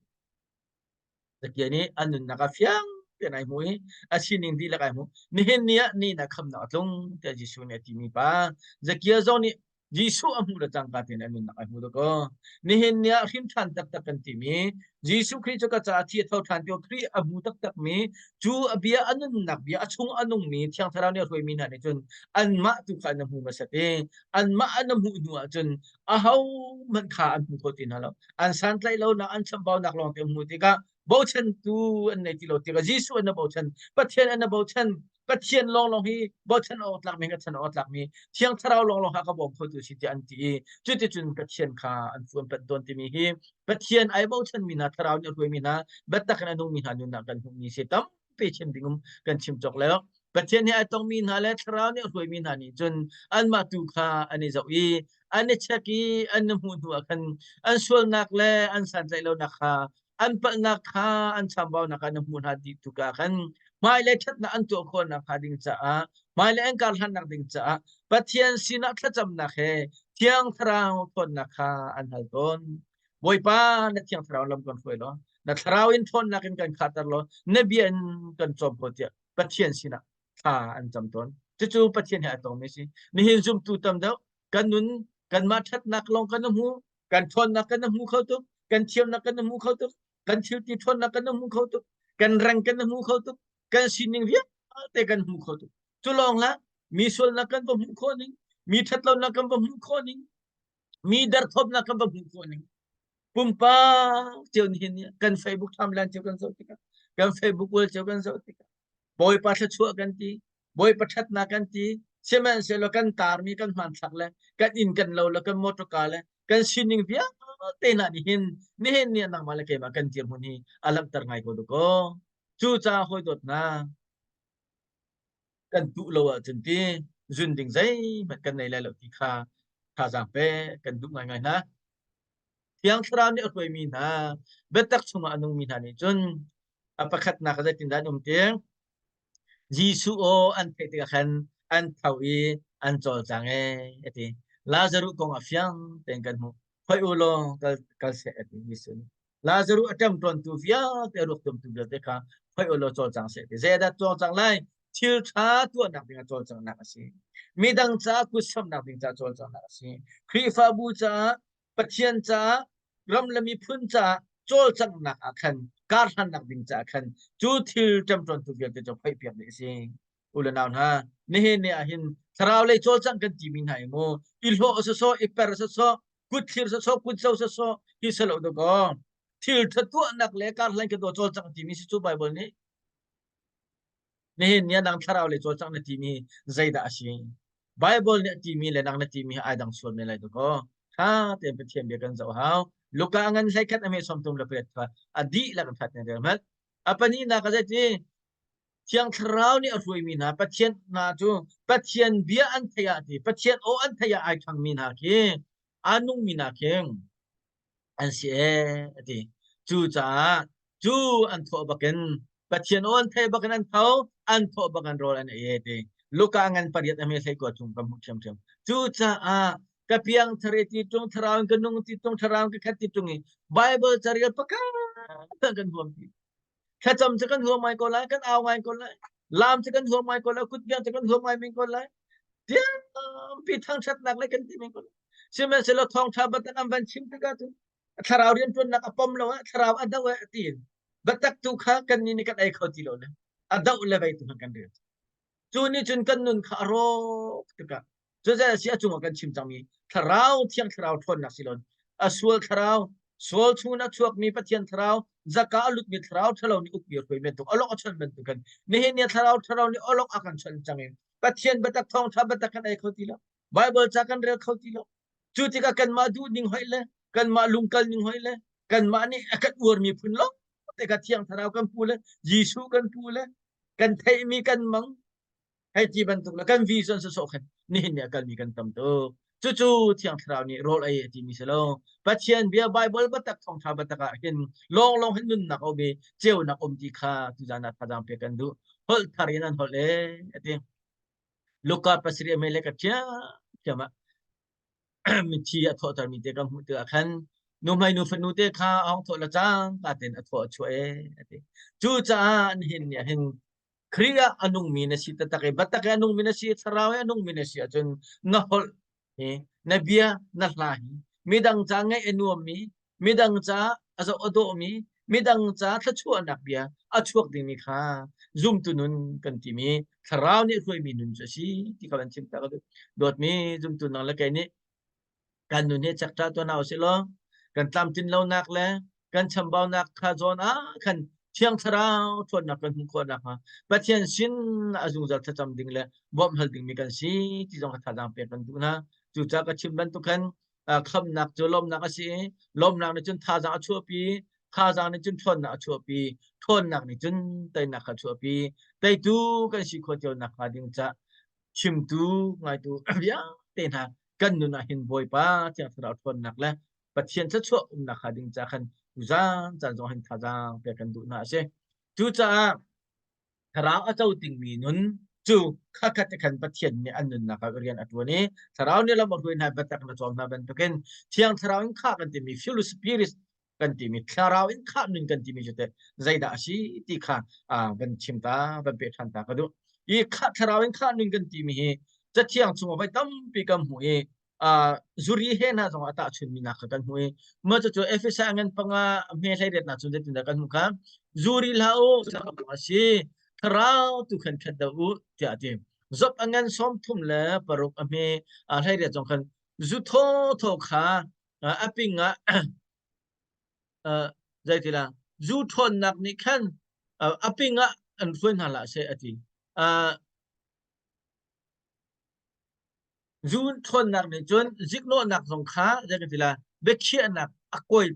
Zakia nih an nunnak ah fiang tein ai hmu i a sining dihlak ai hmu. Nihin ni ah ni na khamnak a tlung tiah Jesuh nih a timi pa Zakia zong nih Jesuh a hmuh le cangka tein a nunnak ai hmu dakaw. Nihin ni ah hrin ṭhan taktak kan timi Jesuh Khrih cu ka caah thi a tho ṭhan ti Khrih a hmu taktakmi cu a bia a nunnak bia a chung a nungmi Thiang Thlarau nih a hruaimi hna nih cun anmah tu kha an hmu hmasat i anmah an hmuh hnu ah cun ahohmanh kha an hmu kho ti hna lo. An santlaih lonak, an chambaunak lawng te hmu tikah bochantu an nei ti lo tikah Jesuh an bochan, Pathian an bochan, Pathian lawnglawng hi bochan awk tlakmi ka chan awk tlakmi Thiang Thlarau lawnglawng kha ka bawm khotu si tiah an ti i cuticun Pathian kha an fuan panh tawn timi hi Pathian ai bochanmi hna Thlarau nih a hruaimi hna biatak in a nungmi hna nunnak kan hmuhmi si tampi chim ding um kan chim cawk lo. Pathian he ai tongmi hna le Thlarau nih a hruaimi hna nih cun anmah tu kha an i zoh i an i check i an i hmuh hnu ah khan an sualnak le an santlaih lonak kha an palhnak kha an chambaunak kha na hmuh hna dih tukah khan hmailei ṭhatnak an tuah khawhnak hnga ding caah hmailei an karhlannak ding caah Pathian sinah thlacamnak he Thiang Thlarau ṭhawnnak kha an hal tawn. Bawipa na Thiang Thlarau lam kan hruai law na Thlarau in ṭhawnnak in kan khahter law na bia in kan cawm ko tiah Pathian sinah thla an cam tawn. Cucu Pathian he a tongmi a si. Nihin zumtu tam deuh kan nun kanmah ṭhatnak lawng kan hmu kan ṭhawnnak kan hmu kho tuk kan thiamnak kan hmu kho tuk kan thilti ṭhawnnak kan hmu kho tuk kan reng kan hmu kho tuk kan sining vialte kan hmu kho tuk cu lawng hlah mi sualnak kan va hmuh khawh ning mi ṭhatlonak kan va hmuh khawh ning mi derthawmnak kan va hmuh khawh ning pumpak cio nihin ni kan Facebook timeline cio kan zoh tikah kan Facebook wall cio kan zoh tikah Bawipa thluachuah kan ti Bawipa ṭhatnak kan ti sihmanhsehlaw kan tarmi kan hmanthlak le kan inn kan lo le kan motorka le kan sining vialte hna nih hin nihin ni ah nangmah le keimah kan dirhmun hi a langhter ngai ko dakaw cucaah hawi dawt hna kan tuh lo ahcun ti zun ding zeihmanh kan nei lai lo ti kha thazaang pe kan duh ngaingai hna. Thiang Thlarau nih a hruaimi hna biatak chungah a nungmi hna nih cun a pakhatnak ah zeitindah an um ti? Jesuh aw an theih tikah khan an tho i an cawlcang ee a ti. Lazaruh kong ah fiang tein kan hmuh. Hoi u law kal, kal seh a ti Jesuh nih. Lazaruh a ṭemṭawntu vialte a ruak tumtu vialte kha hoi u law cawlcang seh ti. Zeidah cawlcang lai? Thil ṭha tuahnak dingah cawlcanghnak a si. Midang caah kut samnak ding caah cawlcanghnak a si. Khrihfabu caah, Pathian caah, ram le miphun caah cawlcanghnak ah khan karhlannak ding caah khan cu thil ṭemṭawntu vialte cu phoihpiak ding a si. U le nau hna, nihin ni ah hin thlarau lei cawlcangh kan timi hna hi mu i hlawh sawsawh, i per sawsawh, kut thlir sawsawh, kut zo sawsawh hi si lo dakaw. Thil ṭha tuahnak le karhlan kan tuah cawlcangh timi si cu Bible nih. Nihin ni ah nang thlarau lei cawlcangh na timi zeidah a si? Bible nih a timi le nang na timi hi ai dang sual men lai dakaw. Ṭha tein Pathian bia kan zoh hau. Luka ngan 11 a hme 38 kha a dihlak in ṭhat in rel hmanh. A pahnihnak ah zeiti? Thiang Thlarau nih a hruaimi hna Pathian hna cu Pathian bia an theih ah ti Pathian aw an theih ah ai ṭhangmi hna khi aa nungmi hna khi an si ee a ti. Cucaah cu an thawh bakin Pathian aw an theih bakin an tho an thawh bakin rawl an ei ee ti. Luka ngan pariat a hme hlei kua chung ka hmuh ṭhiamṭhiam. Cucaah ka piang thar i ti ṭung thlarau in ka nung ti ṭung thlarau in ka khat ti ṭung i Bible carel pakhat kan huam ti. Thlacam cu kan huam ngai ko lai, kan au ngai ko lai, laam cu kan huam ngai ko lai, kutbiang cu kan huam ngai men ko lai. Tiangpi thangṭhatnak le kan ti men ko lai. Sihmanhsehlaw thawngṭha biatak an van chim tikah cun thlarau rianṭuannak a pom lo ah thlarau a doh ah tiin biatak tu kha kannih nih kan ei kho ti lo le a doh le vei tu kha kan rel. Cu nih cun kan nun kha a rawk tikah cucu si a cungah kan chim cangmi thlarau thiang thlarau ṭhawnnak si loin a sual thlarau sual chungin a chuakmi Pathian thlarau zaka a lutmi thlarau ṭhalo nih ukmi a hruai bantuk alok a chon bantuk kan nihin ni thlarau ṭhalo nih alok a kan chon cang in Pathian biatak thawngṭha biatak kan ei kho ti lo Bible ca kan rel kho ti lo cu tikah kanmah duh ning hoih le kanmah lungkal ning hoih le kanmah nih a kan uarmi phun lawng te ka thiang thlarau kan pu le Jesuh kan pu le kan theihmi kan mang hei ti bantuk le kan vision sawsawh khan nihin ni a kalmi kan tam tuk. Cucu thiang thlarau nih rawl ei a timi si lo. Pathian bia Bible biatak thawngtha biatak ah hin lawnglawng hin nunnak a um i ceunak um ti kha tuzan ah thazaang pek kan duh. Holh thar in an holh e a ti. Luka pasarih a mei le ka ṭhiamṭhiam ah mithi a thawhtermi te kan hmuh tikah khan nuhmei nu fanu te kha a hong thawh le cangka tein a thawh a chuah e a ti. Cucaah nihin ni ah hin Khrih ah a nungmi na si taktak i biatak i a nungmi na si thlarau i a nungmi na si ahcun na holh hi na bia na hla hi midang ca ngaih a nuammi midang ca a zoh a dawhmi midang ca thluachuahnak bia a chuak dingmi kha zumtu nun kan timi thlarau nih hruaimi nun cu a si ti kha kan chim ta ka duh. Dawtmi zumtu nang le kei nih kan nun hi cekṭa tuah hna usih law kan tlamtlin lonak le kan chambaunak kha zawn ah khan Thiang Thlarau ṭhawnnak kan hmuh khawh nakhnga Pathian sin a zungzal thlacam ding le bawmh hal dingmi kan si ti zong kha thazaang pek kan duh hna. Cucaah ka chim bantuk khan khamnak cu lawmnak a si i lawmnak nih cun thazaang a chuahpi, thazaang nih cun ṭhawnnak a chuahpi, ṭhawnnak nih cun teinak kha a chuahpi. Teitu kan si khawh cio nakhnga ding cah chimtu ngaitu vialte hna kan nun ah hin Bawipa Thiang Thlarau ṭhawnnak le Pathian thluachuah umnak hnga ding ca khan tuzaan caan zong hin thazaang pek kan duh hna a si. Cucaah thlarau a co dingmi nun cu khakhat te khan Pathian nih an nunnak ah rian a ṭuan i thlarau nih lam a hruai hna biatak na cawm hna bantukin Thiang Thlarau in khah kan timi fuel spirit kan timi thlarau in khah nun kan timi cu teh zeidah a si ti kha van chim ta van peh ṭhan ta ka duh. I khah thlarau in khah nun kan timi hi cathiang chungah voi tampi kan hmuh i zuri he hna zong a tahchunmi nak kha kan hmuh i mah cucu Efesa ngan panga hme hlei riat nak cun zeitindah kan hmuh kha zuri hlah u a si thlarau tu khan khat deuh u tiah a ti. Zop a ngan 36 a hme hlei riat zong khan zu thaw thaw kha a ping ah zeitila zu ṭhawnnak nih khan a ping ah an hruai hna hlah seh a ti. Zu ṭhawnnak nih cun ziknawhnak zong kha zei ka ti la biakhiahnak a kawi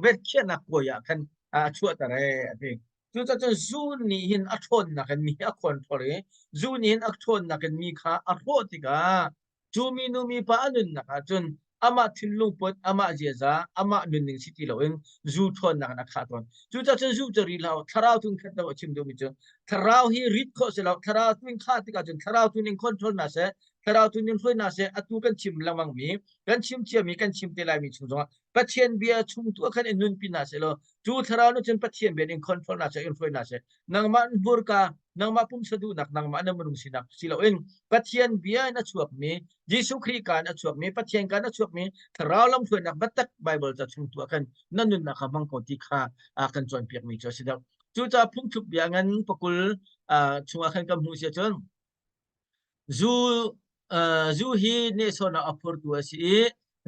biakhiahnak kawi ah khan a chuahter ee a ti. Cucaah cun zu nih hin a ṭhawnnak in mi hi a control i zu nih hin a ṭhawnnak in mi kha a hrawh tikah Cu minu mipa a nunnak ahcun amah thinlung put, amah ziaza, amah nunning si ti loin zu ṭhawnnak in a khah tawn. Cucaah cun zu cu ri hlah u, thlarau tu in khat lo a chim duhmi cu thlarau hi rit khawh si lo, thlarau tu in khah tikah cun thlarau tu ning control hna seh, thlarau tu ning hruai hna seh, atu kan chim lengmangmi, kan chim ciami, kan chim te laimi chung zongah Pathian bia chung tu ah khan in nunpi hna seh law cu thlarau nih cun Pathian bia in control hna seh, in hruai hna seh. Nangmah hmurka, nangmah pumsa duhnak, nangmah na minung sinak si loin Pathian bia in a chuakmi, Jesuh Khrih ka in a chuakmi, Pathian ka in a chuakmi thlarau lamhruainak biatak Bible ca chung tu ah khan na nunnak kha hmang ko ti kha a kan cawnpiakmi cu a si deuh. Cucaah phungthluk bia ngan pakul chungah khan kan hmuh si ahcun Zu, zu hi nehsawhnak a phurtu a si i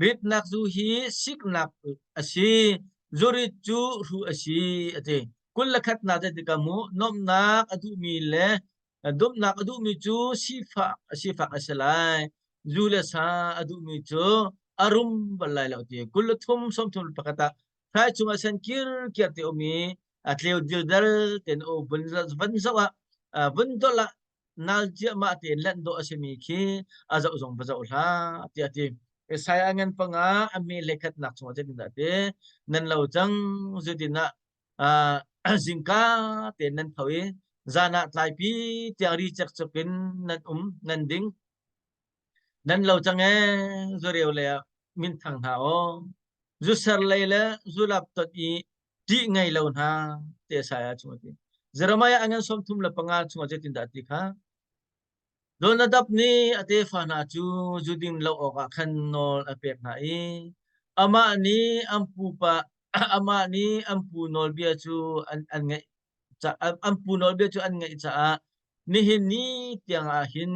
ritnak zu hi siknak a si. Zurit cu hruh a si, a ti. 21nak te tikah mu nuamhnak a duhmi le dumnak a duhmi cu sifak sifak a si lai. Zu le sa a duhmi cu a rum bal lai lo a ti. 23 31 ah hrai cungah sen kirkiar te um i a tleu dildal tein a vun van zoh ah vun dolh ah nal ciahmah tein lanh dawh a simi khi a zoh zong va zoh hlah tiah a ti. Isaiah ngan panga a me le khatnak chungah zeitindah a ti? Nan lo cang zudin ah zingka tein nan tho i zan ah tlaipi tiang ri cekcuk in nan um nan ding. Nan lo cang ee zureu lei ah minthang hna aw. Zuser lei le zulap tot i ṭih ngei lo hna ti Isaiah chung a ti. Jeremiah a ngan 35 chungah zeitindah a ti kha? Jonadab nih a tefa hna cu zu ding lo awkah khan nawl a pek hna i amah nih an pupa amah nih an pu nawlbia cu an, an ngaih an pu nawlbia cu an ngaih caah. Nihin ni tiang ah hin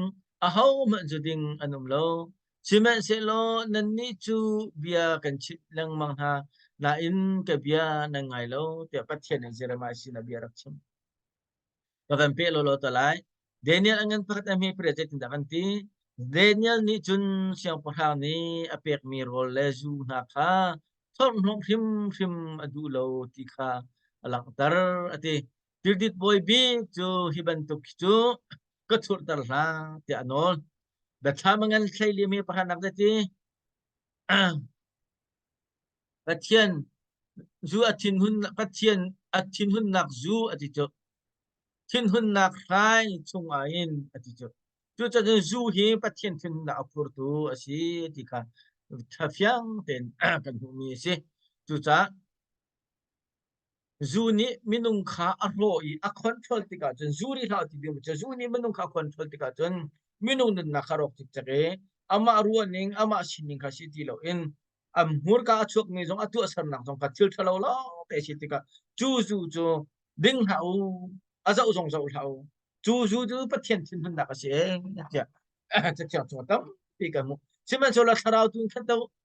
ahohmanh zu ding an um lo. Sihmanhsehlaw nannih cu bia kan chimh lengmang hna nain ka bia nan ngai lo, tiah Pathian nih Jeremiah sinah bia a rak chim. Ka van peh lawlaw te lai. Daniel a ngan pakhat a hme pariat zeitindah kan ti? Daniel nih cun siangpahrang nih a pekmi rawl le zu hna kha thorhhnawmh hrimhrim a duh lo ti kha a langhter a ti. Tildit bawi bik cu hi bantuk hi cu ka thurter hlah tiah a nawl. Biathlam a ngan hlei li mi pakhatnak ti. Pathian zu a thinhun Pathian a thinhunnak zu a ti cu. Thinhunnak hrai chungah hin a ti cu. Cucaah zu hi Pathian thinhunnak a phurtu a si ti kha ṭha fiang tein kan hmuhmi a si. Cucaah Zu nih minung kha a hlawh i a control tikah cun zu ri hlah ti bia cu zu nih minung kha a control tikah cun minung nunnak kha rawk cikcek i amah ruahning amah sining kha si ti loin a hmurka a chuakmi zong a tuahsernak zong kha thil ṭhalo lawngte a si tikah cu zu cu ding hlah u, a zoh zong zoh hlah u, cu zu cu Pathian thinhunnak a si ee tiah Cathiang chung tampi kan hmuh. Sihmanhsehlaw thlarau tu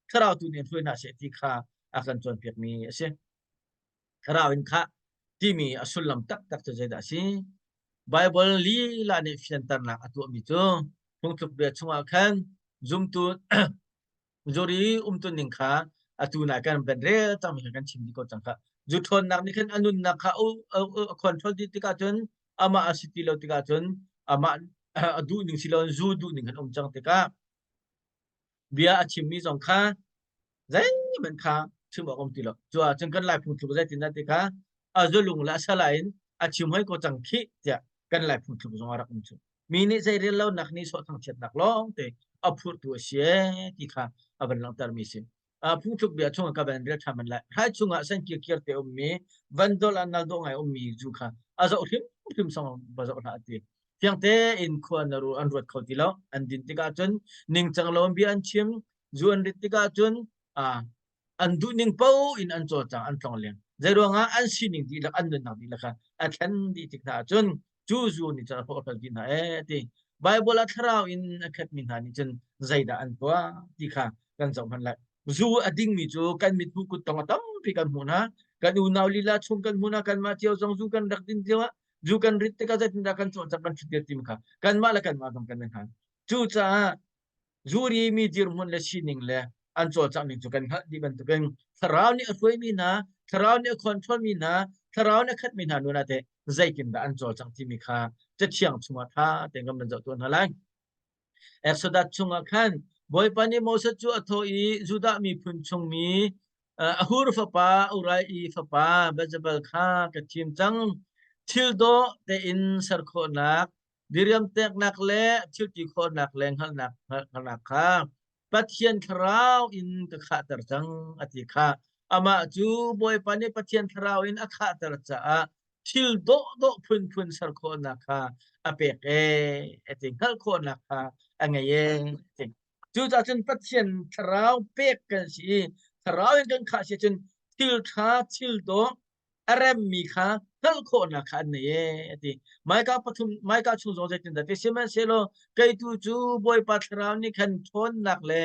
thlarau tu nih hruai hna seh ti kha a kan cawnpiakmi a si. Thlarau in khah timi a sullam taktak cu zeidah a si? Baibal lila nih fianternak a tuahmi cu phungthluk bia chungah khan zumtu zuri umtuning kha atu na kan van rel cangmi kha kan chim dih ko cang kha. Zu ṭhawnnak nih khan a nunnak kha a control dih tikah cun amah a si ti lo tikah cun amah a duhning si loin zu duhning khan um cang tikah bia a chimmi zong kha zeihmanh kha chim awk um ti lo. Cu ahcun kan Lai phungthluk zeitindah ti kha a zulung le a sala in a chim hoi ko cang khih tiah kan Lai phungthluk zong a rak um cu. Mi nih zeirel lonak nih sawh thangchiatnak lawng te a phurtu a si ee ti kha a van langhtermi si. Phungthluk bia chungah ka van rel ṭhan man lai. Hrai chungah sen kirkir te ummi, van dol ah nal dawh ngai ummi zu kha a zoh hrimhrim song va zoh hlah a ti. Fiang tein khua na ru an ruat kho ti lo. An din tikah cun ningcang lo in bia an chim, zu an rit tikah cun an duhning paoh in an cawlcang an tlongleng zeiruangah an sining dihlak an nunnak dihlak kha a thlen dih tik hna ahcun cu zu nih cun a hrawhhral dih hna ee ti Bible ah thlarau in a khatmi hna nih cun zeidah an tuah ti kha kan zoh hmanh lai zu a dingmi cu kan mit hmuh kut tong a tampi kan hmuh hna kan unau lila chung kan hmuh hna kanmah cio zong zu kan rak din lio ah zu kan rit tikah zeitindah kan cawlcang kan ṭhut timi kha kanmah le kanmah zong kan i hngal cucaah Zuri mi dirhmun le sining le an cawlcangh ning cu kan hngalh dih bantukin thlarau nih a hruaimi hna, thlarau nih a control mi hna, thlarau nih a khatmi hna nun ah teh zeitindah an cawlcangh timi kha Cathiang chungah ṭha tein kan van zoh tuah hna lai. Exodus chungah khan Bawipa nih Moses cu a thawh i Judah miphun chungmi Ahur fapa Urai i fapa Bezalel kha ka thim cang. Thil dawh tein ser khawhnak diriam teknak le thilti khawhnak le hngalhnak hngalhnak kha Pathian thlarau in ka khahter cang a ti kha amah cu Bawipa nih Pathian thlarau in a khahter caah thil dawhdawh phunphun ser khawhnak kha a pek ee a ti hngalh khawhnak kha a ngei ee a ti cucaah cun Pathian thlarau pek kan si i thlarau in kan khah si cun thil ṭha thil dawh a remmi kha hngalh khawhnak kha an nei ee a ti. Maika pathum Maika chung zong zeitindah ti sihmanhsehlaw kei tu cu Bawipa thlarau nih khan ṭhawnnak le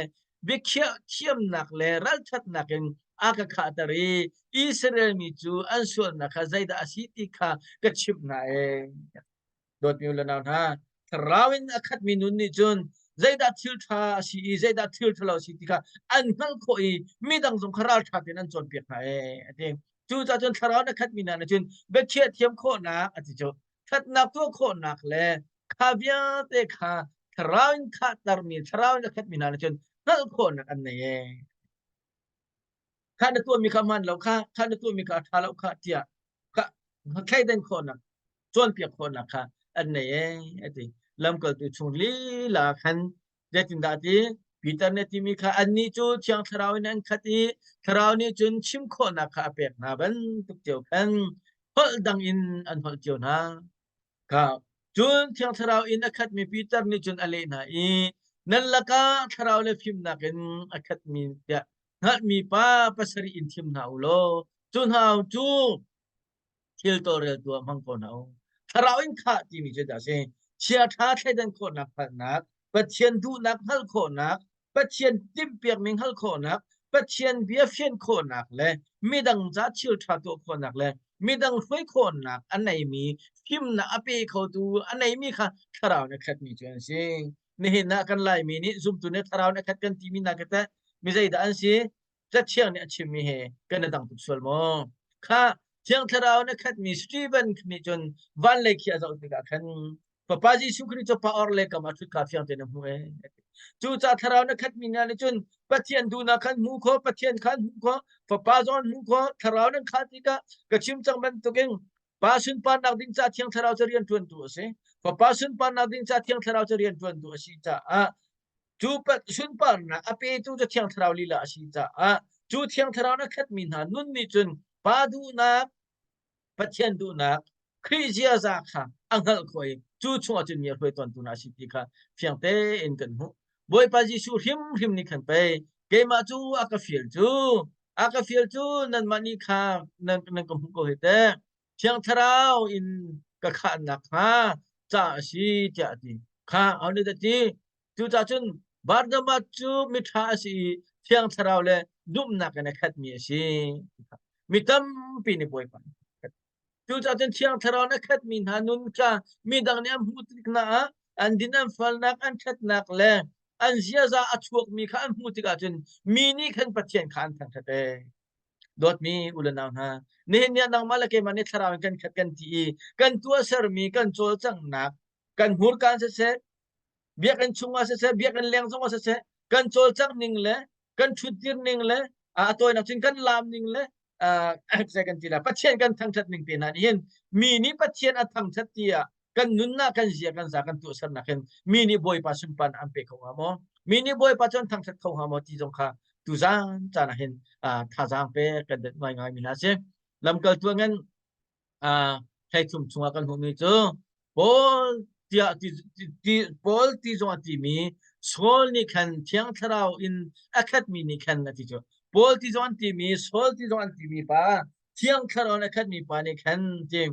biakhiah thiamnak le ralṭhatnak in a ka khahter i Israel mi cu an sualnak kha zeidah a si ti kha ka chimh hna ee. Dawtmi u le nau hna, thlarau in a khatmi nun nih cun zeidah thil ṭha a si i zeidah thil ṭhalo a si ti kha an hngalh khawh i midang zong kha ralṭha tein an cawnpiak hna ee a ti. Cucaah cun thlarau in a khatmi hna nih cun biakhiah thiam khawhnak a ti cu ṭhatnak tuah khawhnak le kha vialte kha thlarau in khahtermi thlarau in a khatmi hna nih cun hngalh khawhnak an nei ee. Kha na tuahmi kha hmaan lo kha, kha na tuahmi kha a ṭha lo kha tiah kha thleidan khawhnak cawnpiak khawhnak kha an nei ee a ti. Lamkaltu chung lila khan zeitindah a ti? Peter nih a timi kha annih cu Thiang Thlarau in an khat i Thlarau nih cun chim khawhnak kha a pek hna bantuk cio khan holh dang in an holh cio hna. Kha cun Thiang Thlarau in a khatmi Peter nih cun a leh hna i nan lakah Thlarau le fimnak in a khatmi tiah hngalhmi pa pasarih in thim hna u law cu hna cu thil tawlreltu ah hmang ko hna u. Thlarau in khah timi cu dah a si? Chiaṭha thleidan khawhnak hngalhnak, Pathian duhnak hngalh khawhnak, Pathian timhpiakmi hngalh khawhnak, Pathian bia fian khawhnak le midang ca thil ṭha tuah khawhnak le midang hruai khawhnak a neimi fimnak a pe khotu a neimi kha thlarau nih a khatmi cu an si. Nihin ah kan Laimi nih zumtu nih thlarau nih a khat kan timi hna khi teh mi zeidah an si? Cathiang nih a chimmi he kan i dang tuk sual maw? Kha Thiang Thlarau na khatmi Stephen nih cun van lei khi a zoh tikah khan Fapa Jesuh Khrih cu pa or le kam a ṭhut kha fiang tein a hmuh ee. Cucaah Thlarau na khatmi hna nih cun Pathian duhnak khan hmu kho, Pathian khan hmu kho, Fapa zong hmu kho, Thlarau nan khah tikah ka chim cang bantukin Pa sunparnak ding ca Thiang Thlarau cu rian ṭuantu a si. Fapa sunparnak ding ca Thiang Thlarau cu rian ṭuantu a si caah cu sunparnak a petu cu Thiang Thlarau lila a si caah cu Thiang Thlarau na khatmi hna nun nih cun Pa duhnak, Pathian duhnak, Khrih ziaza kha a hngalh khawh i cu chungah cun mi a hruai tawntu hna a si ti kha fiang tein kan hmuh. Bawipa Jesuh hrimhrim nih khan pei keimah cu a ka fial cu a ka fial cu nanmah nih kha nan, nan ka hmuh ko hi teh. Thiang Thlarau in ka khahnak hnga ca a si tiah a ti. Kha aho nih dah ti? Cucaah cun Barnabas cu miṭha a si i Thiang Thlarau le zumhnak in a khatmi a si. Mi tampi nih Bawipa Cucaah cun Thiang Thlarau in a khatmi hna nun kha midang nih an hmuh tik hna ah an din an falnak, an ṭhatnak le an ziaza a chuakmi kha an hmuh tikah cun mi nih khan Pathian kha an thangṭhat ee. Dawtmi u le nau hna, nihin ni ah nangmah le keimah nih thlarau in kan khat kan ti i kan tuahsermi kan cawlcanghnak, kan hmurka in siseh, biakinn chungah siseh, biakinn leng zongah siseh, kan cawlcangh ning le kan ṭhutdir ning le a tawinak cun kan laam ning le zei kan ti la Pathian kan thangṭhat ning te hna nih hin mi nih Pathian a thangṭhat tiah kan nunnak kan zia kan za kan tuahsernak hin mi nih Bawipa sunparnak an pe kho hnga maw? Mi nih Bawipa cu an thangṭhat kho hnga maw ti zong kha tuzaan caan ah hin thazaang pe kan det ngaingai mi hna si. Lamkaltu ngan thleithum chungah kan hmuhmi cu Paul tiah ti, ti, Paul ti zong a timi Saul nih khan Thiang Thlarau in a khatmi nih khan a ti cu Paul ti zong an timi Saul ti zong an timi pa Thiang Thlarau in a khatmi pa nih khan ti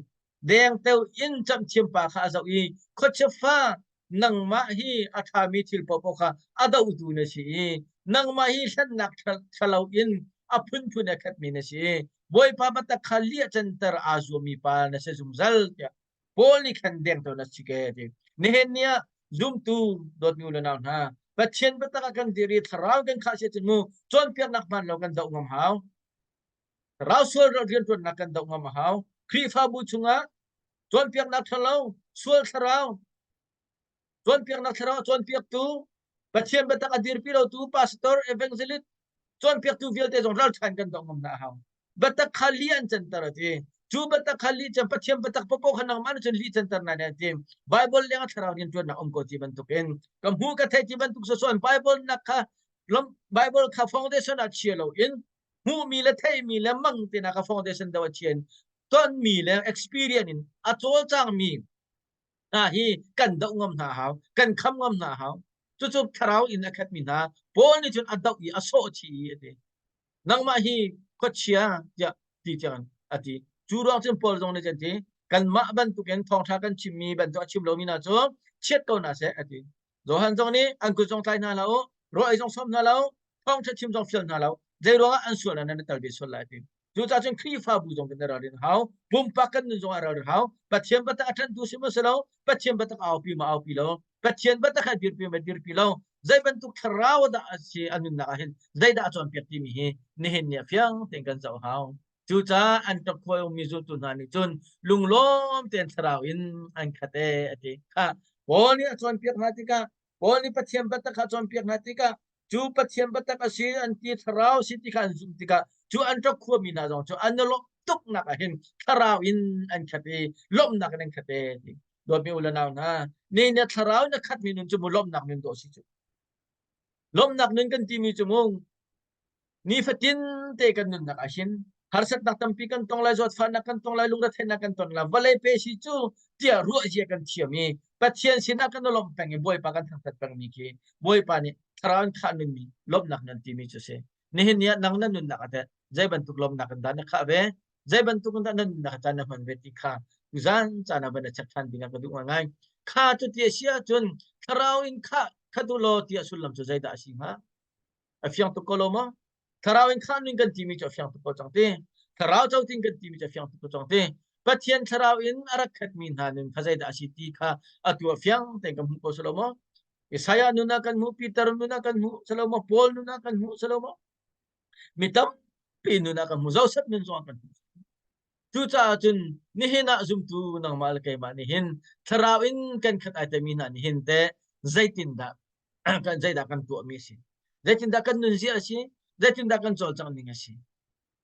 dengteo in camhthiam pa kha a zoh i khuachia fa nangmah hi a ṭhami thil paohpaoh kha a dohtu na si i nangmah hi hlennak ṭhalo in a phunphun a khatmi na si i Bawipa biatak kha liah canter aa zuammi pa na si zungzal tiah Paul nih khan dengteo na si ke ti. Nihin ni ah zumtu dawtmi u le nau hna Pathian biatak ah kan dir i thlarau kan khah si ahcun mu cawnpiaknak hmaan lo kan doh ngam hau. Thlarau sual rianṭuannak kan doh ngam a hau. Khrihfabu chungah cawnpiaknak ṭhalo, sual thlarau, cawnpiaknak thlarau cawnpiaktu, Pathian biatak a dirpi lotu pastor, evangelist, cawnpiaktu vialte zong ralṭhan kan doh ngam hna a hau. Biatak kha li an canter a ti. Cu biatak kha li can Pathian biatak paohpaoh kha nangmah nih cun li canter na ne ti. Bible leng ah thlarau rianṭuannak um ko ti bantukin ka hmu ka thei ti bantuk sawsawh in Bible nak kha Bible kha foundation ah chia loin hmuhmi le theihmi le mang te na ka foundation deuh a chian tonmi le experience in a cawlcangmi hna hi kan doh ngam hna hau kan kham ngam hna hau cucu thlarau in a khatmi hna Paul nih cun a doh i a sawh chih i a ti nangmah hi khuachia tiah ti tiang a ti cu ruang cun Paul zong nih cun ti kanmah bantukin thawngṭha kan chimmi bantuk a chim lomi hna cu chiat ko hna seh a ti Johan zong nih an kut zong tlai hna hlah u, rawl ei zong sawm hna lo, thawngṭha chim zong fial hna lo. Zei ruangah an sual ah nan i tel ve sual lai ti. Cucaah cun Khrihfabu zong kan i ralrin hau, pumpak kan nun zong ah ralrin hau. Pathian biatak a ṭanhtu si maw si lo, Pathian biatak a aupi ma aupi lo, Pathian biatak a dirpi ma dirpi lo, zei bantuk thlarau dah a si a nunnak ah hin zeidah a cawnpiak timi hi nihin ni ah fiang tein kan zoh hau. Cucaah an ṭap khuai ummi zultu hna nih cun lunglawm tein thlarau in an khat ee a ti. Khah Paul nih a cawnpiak hna tikah Paul nih Pathian biatak kha a cawnpiak hna tikah cu Pathian biatak a si an ti thlarau si ti kha an zumh tikah cu an ṭap khuami hna zong cu an i lawmh tuknak ah hin thlarau in an khat i lawmhnak in an khat ee ti. Dawtmi u le nau hna, ni na thlarau in a khatmi nun cu mu lawmhnak nun dawh si cu. Lawmhnak nun kan timi cu mu Nifatin te kan nunnak ah hin harsatnak tampi kan tong lai, zawtfahnak kan tong lai, lungretheihnak kan ton lai, vawlei pe si cu tiah ruah zia kan thiam i Pathian sinah kan i lawmh peng i Bawipa kan thangthat pengmi khi Bawipa nih thlarau in khah nunmi lawmhnak nan timi cu si. Nihin ni ah nang na nunnak ah teh zei bantuk lawmhnak in dah na khah ve? Zei bantuk in dah na nunnak caan na hman ve ti kha tuzan caan ah van i check ṭhan ding ah ka duh ngaingai. Kha cu ti a si ahcun thlarau in khah khat u law ti a sullam cu zeidah a si hnga? A fiang tuk ko lo maw? Thlarau in khah ning kan timi cu a fiang tuk ko cang ti. Thlarau coting kan timi cu a fiang tuk ko cang ti. Pathian thlarau in a rak khatmi hna nun kha zeidah a si ti kha atu a fiang tein kan hmuh ko si lo maw? Isaiah nun ah kan hmuh, Peter nun ah kan hmuh, si lo maw? Paul nun ah kan hmuh, si lo maw? Mi tampi nun ah kan hmuh, Joseph nun zong ah kan hmuh. Cucaah cun nihin ah zumtu nangmah le keimah nih hin thlarau in kan khat ai temi hna nih hin teh zeitindah kan zeidah kan tuahmi a si? Zeitindah kan nunzia a si? Zeitindah kan cawlcangh ning a si?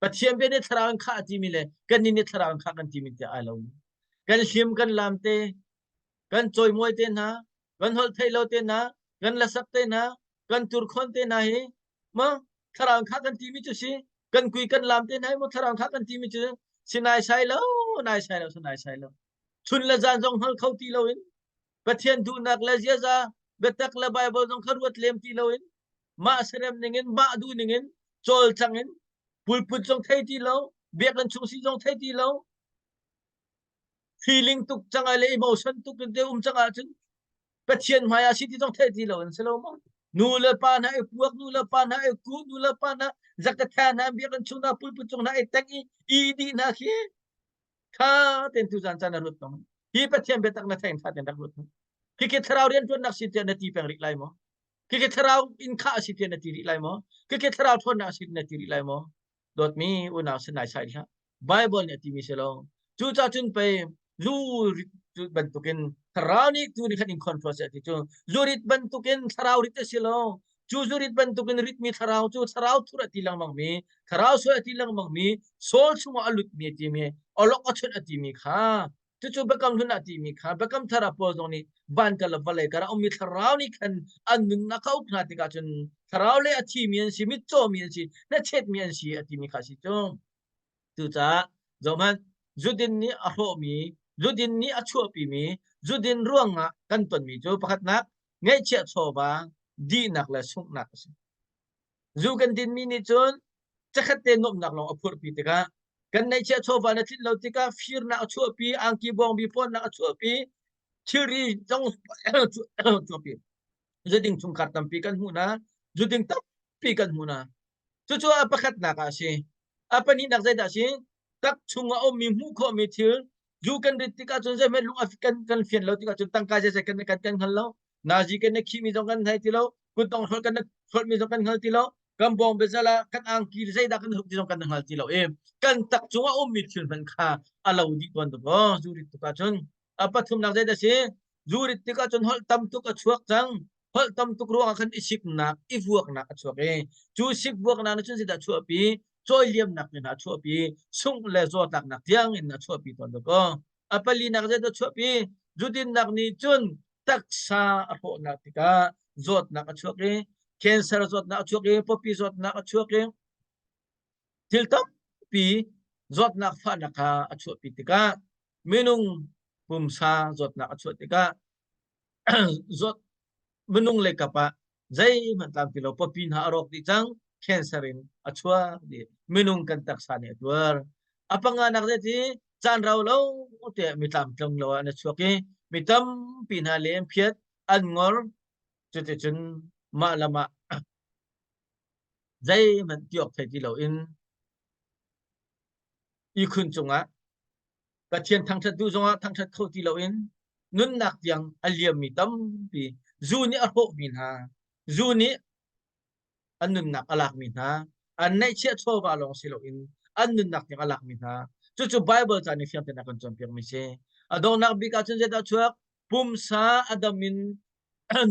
Pathian bia nih thlarau in khah a timi le kannih nih thlarau in khah kan timi tiah ai lo. Kan hlim kan lam te, kan cawimawi te hna, kan holh theih lo te hna, kan lasak te hna, kan turkhawn te hna hi ma thlarau in khah kan timi cu si kan kui kan lam te hna hi mu thlarau in khah kan timi cu si nai sai lo nai sai lo si nai sai lo chun le zan zong hngal kho ti loin Pathian duhnak le ziaza biatak le Bible zong kha ruat lem ti loin mah serem ningin mah duh ningin cawlcang in pulput zong thei ti lo biakinn chung si zong thei ti lo feeling tuk cang le emotion tuk in te um cang ahcun Pathian hmai ah si ti zong thei ti lo in si lo maw nu le pa hna i puak nu le pa hna i ku nu le pa hna zakatha hna biakinn chung hna pulput cung hna i teng i i dih hna khi tha ten tu zan caan na ruat tong hi Pathian biatak na thein tha ten rak ruat khi khi thlarau rian tuannak si tiah na ti peng rih lai maw khi khi thlarau in khah si tiah na ti rih lai maw khi khi thlarau thawnnak si na ti rih lai maw dawtmi unau sinai sai hlah Bible nih a timi si lo cucaah cun pei zu bantukin thlarau nih tu nih khan in control seh ti cu zurit bantukin thlarau rit a si lo cu zurit bantukin ritmi thlarau cu thlarau thur a ti lengmang mi thlarau sual a ti lengmang mi soul chungah a lutmi a timi olok a chunh a timi kha cucu biakam hlun ah timi kha biakam thar ah Paul zong nih van kar le vawlei kar ah ummi thlarau nih khan an nunnak kha uk hna tikah cun thlarau le a thimi an si mitcawmi an si hnachetmi an si a timi kha a si cu cucaah zohhmanh zudin nih a hrawhmi zudin nih a chuahpimi zudin ruangah kan tonmi cu pakhatnak ngeihchiah chawva dihnak le sunghnak a si Zu kan dinmi nih cun cakhat te nuamhnak lawng a phurhpi tikah kan neihchiah chawva na tlinh lo tikah firnak a chuahpi, angki bawngbi pawnnak a chuahpi, thilri zong chuahpi. Zuding chungkhar tampi kan hmuh hna, zuding tampi kan hmuh hna. Cucu a pakhatnak ah a si. A pahnihnak zeidah a si? Tak chung a ummi hmuh khawhmi thil zu kan rit tikah cun zeihmanh lung a kan kan fian lo tikah cun tangka zeizei kan kan kan hngal lo. Nazi kan na khihmi zong kan hngal ti lo. Kutdong hrolh kan na hrolhmi zong kan hngal ti lo. Kan bawng biazal ah kan angki zeidah kan hruk ti zong kan hngal ti lo i kan tak cung a ummi thil hmanh kha a lo dih tawn tuk aw zu rit tuk ahcun. A pathumnak zeidah si? Zu rit tikah cun holh tam tuk a chuak cang. Holh tam tuk ruangah khan i siknak, i vuaknak a chuak i cu sikvuaknak nih cun zeidah a chuahpi? Cawiliamnak in a chuahpi, sungh le zawtlaknak tiang in a chuahpi tawn tuk aw. A palinak zeidah a chuahpi? Zudinnak nih cun taksa a hrawhnak tikah zawtnak a chuak i cancer zawtnak a chuak i pawpi zawtnak a chuak i thil tampi zawtnak fahnak kha a chuahpi tikah minung pumsa zawtnak a chuah tikah zawt minung lei kap ah zeihmanh tlam ti lo pawpi hna a rawk dih cang cancer in a chuak dih minung kan taksa nih a tuar a panganak zei ti caan rau lo te mi tlamtling lo ah na chuak i mi tampi hna le an phiat an ngor cuticun mah lam ah zeihmanh ti awk thei ti loin ihkhun cungah Pathian thangṭhat duh zongah thangṭhat kho ti loin nunnak tiang a liammi tampi zu nih a hrawhmi hna zu nih an nunnak a lakmi hna an neihchiah chawva lawng si loin an nunnak tiang a lakmi hna cucu Bible ca nih fiang tein a kan cawnpiakmi si a donghnak bik ah cun zeidah chuak pumsa a dam in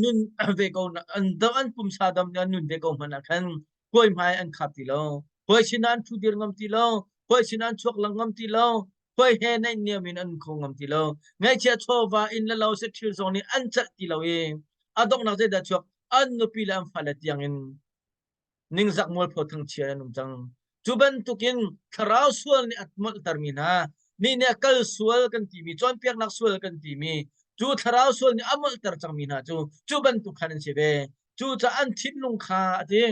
nun ve ko an an pumsa dam an nun ve ko hmanh ah khan hawi hmai an khap ti lo hawi sinah an ṭhu dir ngam ti lo hawi sinah an chuak lang ngam ti lo hawi he naih niam in an kho ngam ti lo ngaihchia chawva inn le lo se thil zong nih an celh ti lo i a donghnak zeidah chuak an nupi le an fale tiang in ningzak mualpho thangchia an um cang cu bantukin thlarau sual nih a molhtermi hna nih nih a kal sual kan timi cawnpiaknak sual kan timi cu thlarau sual nih a molhter cangmi hna cu cu bantuk khan an si ve cu caah an thinlung kha a ti.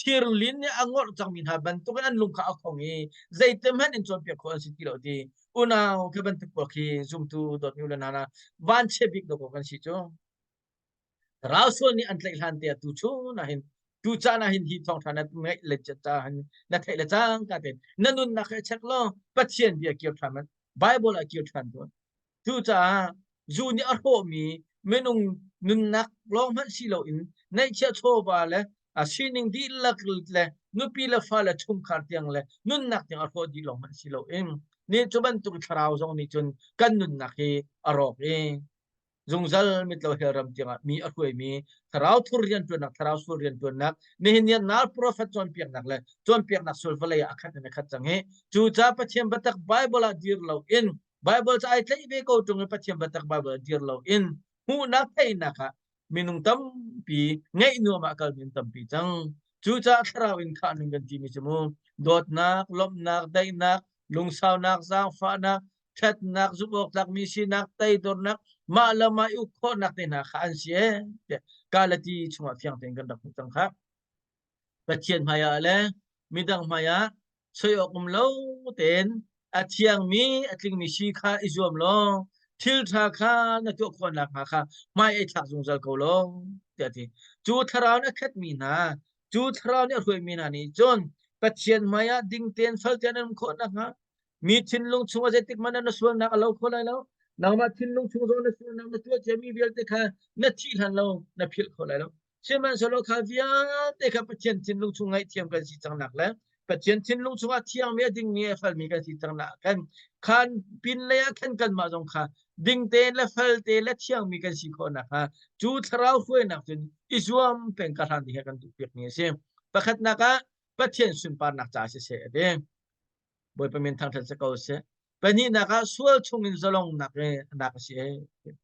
Thirlin nih a ngorh cangmi hna bantukin an lung kha a khong i zeiti hmanh in cawnpiak khawh an si ti lo ti unau khi bantuk pawl khi zumtu dawtmi u le hna vanchia bik dawkaw kan si cu. Ralsual nih an tlaih hlan te ah tu chun ah hin tu caan ah hin hi thawngṭha na ngaih le ca hin na theih le cangka tein na nunnak he check law Pathian bia kir ṭhan man Bible ah kir ṭhan tawn. Cucaah zu nih a hrawhmi minung nunnak lawng hmanh si loin neihchiah chawva le a sining dihlak le nupi le fale chungkhar tiang le nunnak tiang a hrawh dih lawng hmanh si loin ni cu bantuk thlarau zong nih cun kan nunnak hi a rawk i zungzal mitlo hell ram tiangah mi a hruaimi thlarau thur rianṭuannak thlarau sual rianṭuannak nihin ni nal prophet cawnpiaknak le cawnpiaknak sual vawlei ah a khat in a khat cang hi cucaah Pathian biatak Bible ah dir lo in Bible ca ai tlaih ve ko ṭung i Pathian biatak Bible ah dir lo in hmuhnak theihnak ah minung tampi ngeih nuam ah kalmi an tampi cang cucaah thlarau in khah ning kan timi cu mu dawtnak lawmhnak daihnak lungsaunak zaangfahnak ṭhatnak zumhawktlakmi sinak teidornak mah le mah i uk khawhnak te hna kha an si ee tiah Galati chungah fiang tein kan rak hmuh cang kha. Pathian hmaiah le midang hmaiah soi awk um lo tein a thiangmi a tlingmi si kha i zuam law thil ṭha kha na tuah khawh nakhnga kha hmai ei thlak zungzal ko law tiah a ti. Cu thlarau nih a khatmi hna cu thlarau nih a hruaimi hna nih cun Pathian hmaiah ding tein fel tein an um khawh nakhnga Mi thinlung chungah zeitik hmanh ah na sualnak a lo kho lai lo. Nangmah thinlung chung zong na sualnak na tuah ciami vialte kha na thih hlan lo na philh kho lai lo. Sihmanhsehlaw kha vialte kha Pathian thinlung chung ngaihthiam kan si cangnak le Pathian thinlung chungah thiangmi a dingmi a felmi kan si cangnak khan khan pin lei ah khan kanmah zong kha ding tein le fel te le thiangmi kan si khawh nakhnga cu thlarau hruainak cun i zuam peng ka hlan ding hi kan duh piakmi a si. Pakhatnak ah Pathian sunparnak ca siseh a ti. Bawipa min thangṭhat si ko seh. Pahnihnak ah sual chungin zalongnak i nak a si ee.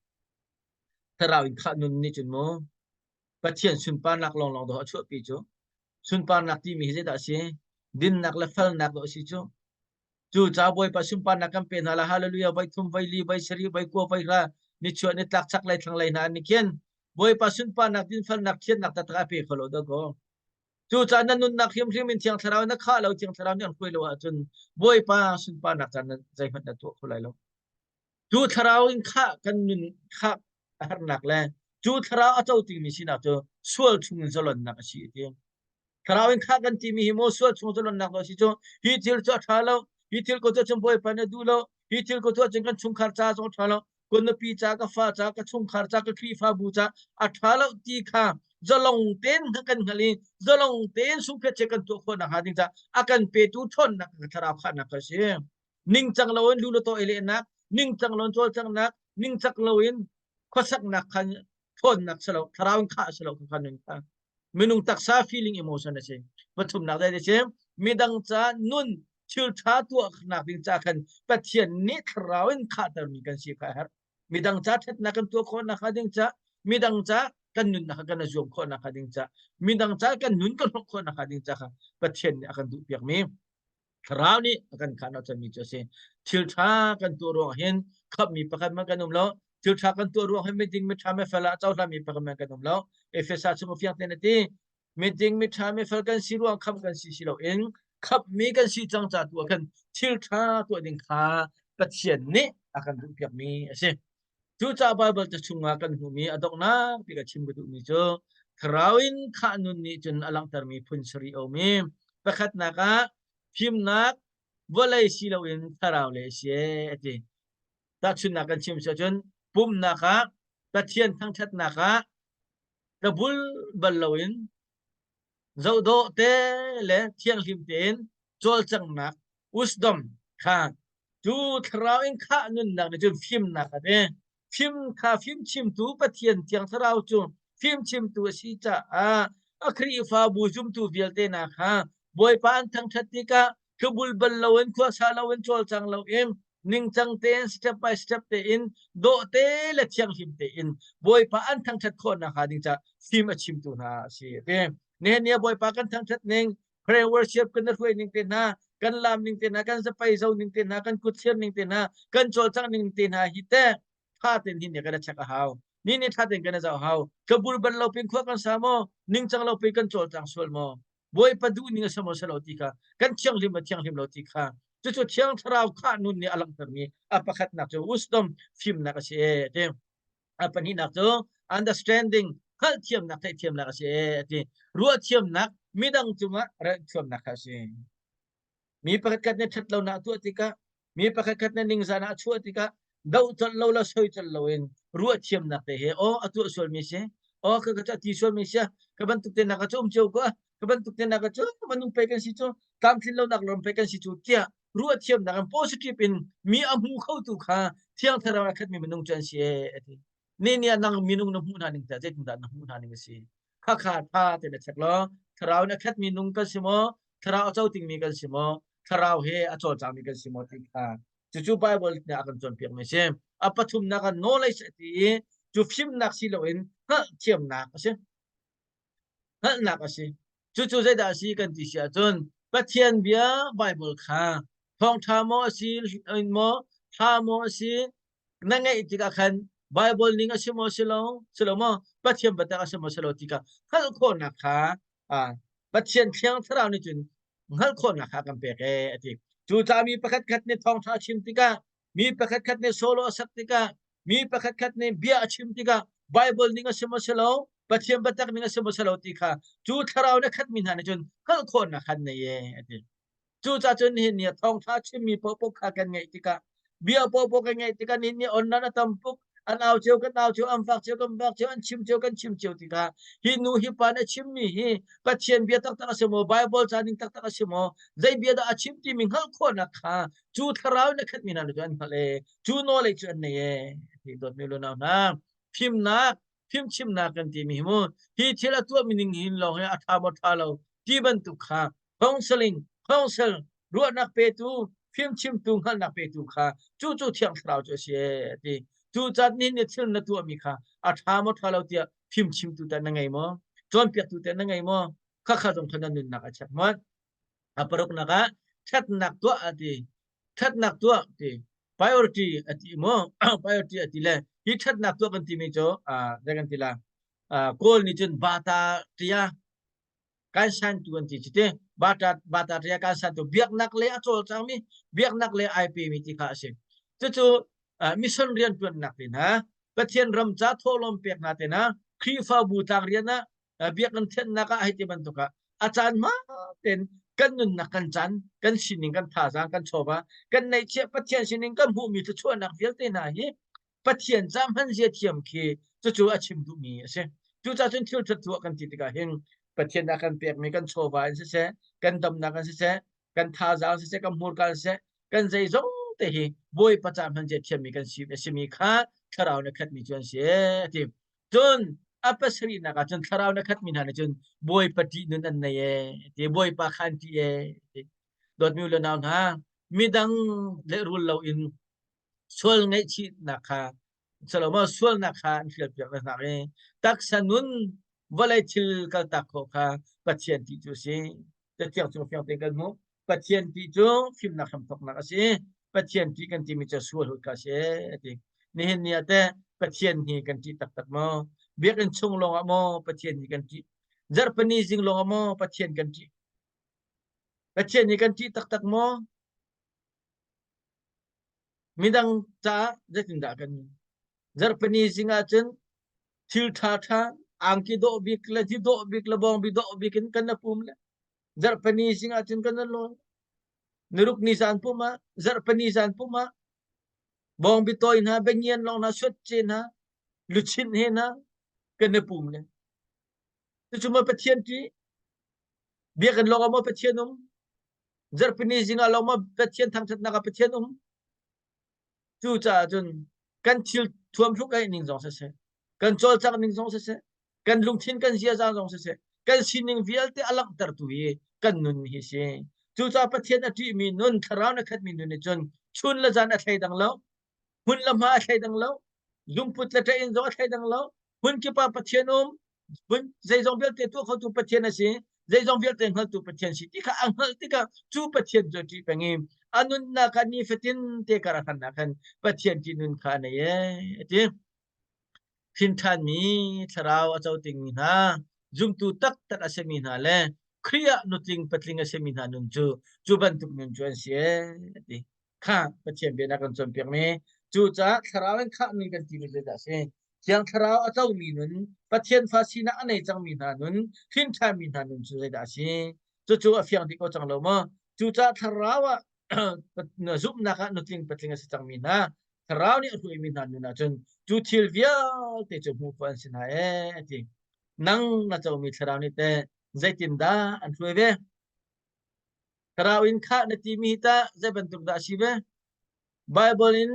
Thlarau in khah nun nih cun mu Pathian sunparnak lawnglawng dawh a chuahpi cu. Sunparnak timi hi zeidah a si? Dinnak le felnak dawh a si cu. Cu ca Bawipa sunparnak kan pe hna la hallelujah voi thum voi li voi sarih voi kua voi hra nichuah nitlak chaklei thlanglei hna an i khin Bawipa sunparnak dinfelnak thiannak taktak a pe kho lo dakaw. Cucaah na nunnak hrimhrim in Thiang Thlarau na khah lo, Thiang Thlarau nih an hruai lo ahcun Bawipa sunparnak caan zeihmanh na tuah kho lai lo. Cu Thlarau in khah kan nun khah a harnak le cu Thlarau a co tingmi sinak cu sual chung in zalonnak a si a ti. Thlarau in khah kan timi hi maw sual chung zalonnak a si cu hi thil cu a ṭha lo, hi thil ko tuah cun Bawipa nih a duh lo, hi thil ko tuah cun kan chungkhar ca zong a ṭha lo, ka nupi ca ka fa ca ka chungkhar ca ka Khrihfabu ca a ṭha lo ti kha zalong tein kan hngalh i zalong tein sungphet che kan tuah khawh nakhnga ding ca a kan petu ṭhawnnak thlarau khahnak kha si. Ningcang loin lu le taw i lehnak, ningcang loin cawlcanghnak, ningcang loin khuasaknak khan ṭhawnnak si lo, thlarau in khah si lo kha nun kha. Minung taksa feeling emotion a si. Pathumnak dai si midang ca nun thil ṭha tuahnak ding ca khan Pathian nih thlarau in khahtermi kan si kha a herh. Midang ca ṭhatnak kan tuah khawh nakhnga ding ca, midang ca kan nunnak kan i zuam khawh nakhnga ding ca, midang ca kan nun kan hlawk khawh nakhnga ding ca kha Pathian nih a kan duhpiakmi thlarau nih a kan khah cangmi cu a si. Thil ṭha kan tuah ruang hin khamhmi pakhat hmanh kan um lo. Thil ṭha kan tuah ruang hin miding miṭha mifel ah cohlangmi pakhat hmanh kan um lo. Efesa chung fiang tein a ti. Miding miṭha mifel kan si ruang khamh kan si si loin khamhmi kan si cang ca tu ah khan thil ṭha tuah ding kha Pathian nih a kan duhpiakmi a si. Cucaah Baibal ca chungah kan hmuhmi a donghnak bik a chim ka duhmi cu thlarau in khah nun nih cun a langhtermi phun sarih a um i pakhatnak ah fimnak vawlei si loin thlarau le a si a ti. Tahchunhnak kan chim si ahcun pumhnak ah Pathian thangṭhatnak ah ka bul bal loin zohdawh te le thianghlim tein cawlcanghnak wisdom kha cu thlarau in khah nunnak nih cun fimnak a pe. Fim kha fimchimtu Pathian Thiang Thlarau cu fimchimtu a si caah a Khrihfabu zumtu vialte hna kha Bawipa an thangṭhat tikah tlubul bal loin khuasa loin cawlcang loin ningcang tein step by step tein dawh te le thianghlim tein Bawipa an thangṭhat khawh nakhnga ding caah fim a chimtu hna a si. Nihin ni ah Bawipa kan thangṭhat ning prayer worship kan hruai ning te hna kan lam ning te hna kan zapei zo ning te hna kan kut thlir ning te hna kan cawlcangh ning te hna hi te tha ten hin kan check a hau ni ni tha ten kan zoh hau kabul ban lo pin khua kan sa maw ningcang lo pin kan cawlcang sual maw? Bawipa duh ning a si maw si lo ti kha kan thianghlim maw thianghlim lo ti kha cucu Thiang Thlarau khah nun nih a langhtermi a pakhatnak cu wisdom fimnak a si e ti. A pahnihnak cu understanding hngalhthiamnak theihthiamnak a si e ti. Ruahthiamnak midang cungah remhthiamnak kha a si. Mi pakhatkhat nih ṭhat lonak a tuah tikah, mi pakhatkhat nih ningzah a chuah tikah, doh colh lo le soi colh loin ruahthiamnak te he aw a tuah sualmi si, aw ka ka ti sualmi si, ka bantuk te nak cu um cio ko, ka bantuk te nak cu minung pei kan si cu, tlamtlin lonak ram pei kan si cu tiah ruahthiamnak in positive in mi a hmu khotu kha Thiang Thlarau a khatmi minung cu an si ee a ti. Ni ni ah nang minung na hmuh hna ning tah zeitindah na hmuh hna ning a si? Khakha tha te na check law thlarau in a khatmi nung kan si maw? Thlarau a co tingmi kan si maw? Thlarau he a cawlcangmi kan si maw ti kha cucu Bible nih a kan cawnpiakmi a si. A pathumnak ah knowledge a ti i cu fimnak si loin hngalhthiamnak a si. Hngalhnak a si. Cucu zeidah a si kan ti si ahcun Pathian bia Bible kha thawngṭha maw a si maw thla maw a si na ngeih tikah khan Bible ning a si maw si lo si lo maw Pathian biatak a si maw si lo ti kha hngalh khawhnak kha Pathian Thiang Thlarau nih cun hngalh khawhnak kha kan pek ee a ti. Cucaah mi pakhat khat nih thawngṭha a chim tikah mi pakhat khat nih solo a sak tikah mi pakhat khat nih bia a chim tikah Bible ning a si maw si lo Pathian biatak ning a si maw si lo ti kha cu thlarau nih khatmi hna nih cun hngalh khawhnak khan nei ee a ti. Cucaah cun nihin ni ah thawngṭha chimmi paohpaoh kha kan ngaih tikah bia paohpaoh kan ngaih tikah nihin ni online a tam tuk an au cio kan au cio an fak cio kan fak cio an chim cio kan chim cio tikah hi nu hi pa nih a chimmi hi Pathian bia taktak a si maw Bible ca ning taktak a si maw zei bia dah a chim timi hngalh khawhnak kha cu thlarau in a khatmi hna cu an hngalh ee cu nawl cu an nei ee ti dawtmi lunau hna fimnak fimchimnak kan timi hi mu hi thil a tuahmi ning hin lawng hi a ṭha maw ṭha lo ti bantuk kha counseling counsel ruahnak petu fimchimtu hngalhnak petu kha cu cu thiang thlarau cu a si ee a ti cu caan ni ni thil na tuahmi kha a ṭha maw ṭha lo tiah fimchimtu teh na ngei maw cawnpiaktu teh na ngei maw khakha zong kha na nunnak a check maw A paruknak ah ṭhatnak tuah a ti. Ṭhatnak tuah ti. Priority a ti maw? Priority a ti le hi ṭhatnak tuah kan timi cu zei kan ti la? Kawl nih cun bata ṭia kan san tu an ti cu ti. Bata bata ṭia kan san tu biaknak le a cawlcangmi biaknak le ai pemi ti kha a si. Cucu mission rian ṭuannak te hna, Pathian ram ca thawhlawm pek hna te hna, Khrihfabu tlang rian ah biakinn thianhnak ah hei ti bantuk ah a caan hmaan tein kan nunnak kan caan kan sining kan thazaang kan chawva kan neihchiah Pathian sinin kan hmuhmi thluachuahnak vialte hna hi Pathian ca hman zia thiam khi cucu a chim duhmi a si. Cucaah cun thil ṭhat tuah kan ti tikah hin Pathian a kan pekmi kan chawva in siseh, kan damnak in siseh, kan thazaang siseh, kan hmurka siseh, kan zeizong te hi Bawipa ca hman zia thiammi kan si a simi kha thlarau na khatmi cu an si a ti. Cun a pasarihnak ah cun thlarau na khatmi hna nih cun Bawipa ṭih nun an nei ee ti Bawipa kha an ṭih ee ti. Dawtmi u le nau hna, midang lehrul loin sual ngaihchihnak kha salomo sualnak kha an hrialpiak hna i taksa nun vawlei thil kaltak khawh kha Pathian ṭih cu a si. Cathiang chung fiang tein kan hmuh. Pathian ṭih cu fimnak hramthawknak a si. Pathian ṭih kan timi cu sual hut kha a si a ti. Nihin ni ah teh Pathian hi kan ṭih taktak maw? Biakinn chung lawngah maw Pathian hi kan ṭih? Zarhpini zing lawngah maw Pathian kan ṭih? Pathian hi kan ṭih taktak maw? Midang caah zeitindah kan nun? Zarhpini zing ah cun thil ṭhaṭha angki dawh bik le thi dawh bik le bawngbi dawh bik in kan na pum le zarhpini zing ah cun kan na lawi. Niruk ni zan pum ah zarhpini zan pum ah bawngbi tawi hna bengian lawng hna suatce hna luchin he hna kan na pum le. Cucu maw Pathian ṭih? Biakinn lawng ah maw Pathian um? Zarhpini zing ah lawng maw Pathian thangṭhatnak ah Pathian um? Cucaah cun kan thil thuam hruk aih ning zong siseh, kan cawlcangh ning zong siseh, kan lungthin kan ziaza zong siseh, kan sining vialte a langhtertu hi kan nun hi si. Cucaah Pathian a ṭihmi nun, thlarau na khatmi nun nih cun chun le zan a thleidang lo, hmun le hma a thleidang lo, lungput le ṭah-inn zong a thleidang lo, hmun kip ah Pathian um, hmun zeizong vialte tuah khotu Pathian a si, zeizong vialte hngaltu Pathian si ti kha a hngalh tikah cu Pathian cu a ṭih peng i a nunnak ah nifatin te kar a hlannak khan Pathian ṭih nun kha a nei ee a ti. Hrin ṭhanmi thlarau a co tingmi hna, zumtu taktak a simi hna le Khrih ah nutling patling a simi hna nun cu cu bantuk nun cu an si ee ti. Kha Pathian bia na kan cawnpiakmi. Cucaah thlarau in khahmi kan timi zeidah a si? Thiang Thlarau a comi nun, Pathian fa sinak a nei cangmi hna nun, hrin ṭhanmi hna nun cu zeidah a si? Cucu a fiang dih ko cang lo maw? Cucaah Thlarau ah zumhnak ah nutling patling a si cangmi hna, Thlarau nih a hruaimi hna nun ahcun cu thil vialte cu hmuh khawh an si hna ee, a ti. Nang na comi Thlarau nih teh zeitindah an hruai ve? Thlarau in khah na timi hi tah zei bantuk dah a si ve? Baibal in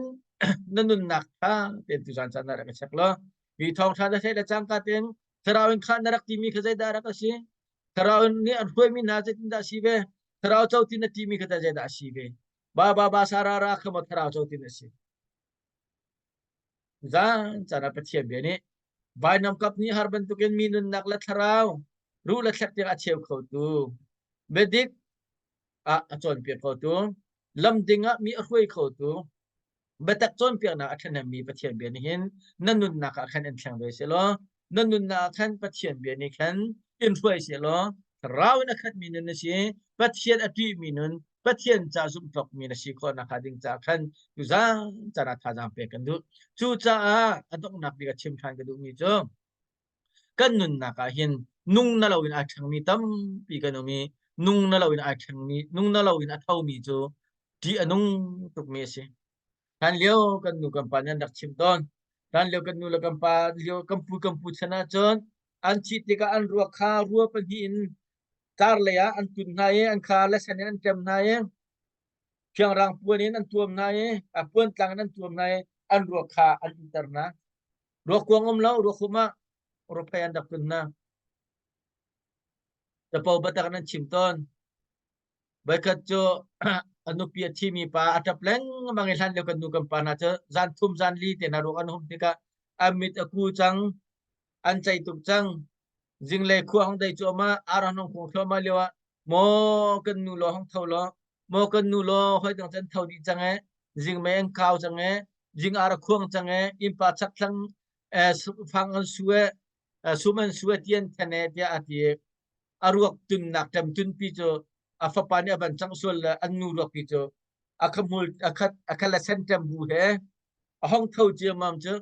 na nunnak kha tein tuzan caan ah rak i check law mi thawngṭha na theih le cangka tein thlarau in khah na rak timi kha zeidah rak a si? Thlarau nih an hruaimi hna zeitindah a si ve? Thlarau co ti na timi kha tah zeidah a si ve? Ba ba ba sa ra ra kha maw thlarau co tin a si? Zan caan ah Pathian bia nih vainam kap nih har bantukin mi nunnak le thlarau ruh le thlek tiang a cheu khotu biadik ah a cawnpiak khotu lam ding ah mi a hruai khotu biatak cawnpiaknak a ṭhahnemmi Pathian bia nih hin na nunnak ah khan in thleng ve seh law na nunnak ah khan Pathian bia nih khan in hruai seh law thlarau in a khatmi nun na si Pathian a ṭihmi nun Pathian ca zumhtlokmi na si khawh nakhnga ding caah khan tuzan caan ah thazaang pek kan duh. Cucaah a donghnak bik a chim ṭhan ka duhmi cu kan nunnak ah hin nung na loin ai ṭhengmi tampi kan um i nung na loin ai ṭhengmi nung na loin a thomi cu ṭih a nung tukmi a si. Hlan lio kan nu kan pa nih an rak chim tawn. Hlan lio kan nu le kan pa lio kan pu kan pu chan ahcun an thih tikah an ruak kha rua pahnih in car lei ah an tun hna i an kha lesen in an ṭem hna i khiangrang puan in an tuam hna i a puan tlang in an tuam hna i an ruak kha an inter hna. Ruak kuang um lo, ruak hum ah ruaphei an rak tun hna. Capo biatak nan chim tawn. Voikhat cu a nupi a thimi pa a ṭap lengmang i hlan lio kan nu kan pa hna cu zan thum zan li te hna ruak an hum tikah an mit a ku cang, an cei tuk cang. Zinglei khua hong dei cuahmah, ar an hong khuang thluahmah lio ah maw kan nu law hong tho law, maw kan nu law hoi dang can tho dih cang ee, zing mei an kau cang ee, zing ar a khuang cang ee, innpa chakthlang eh, fang an su ee, sum an su ee ti an then ee tiah a ti i a ruak tunnak ṭem tunpi cu a fapa nih a van cangh sual le an nu ruakpi cu a khahmul a khat a kha le sen ṭem bu he a hong tho ciammam cu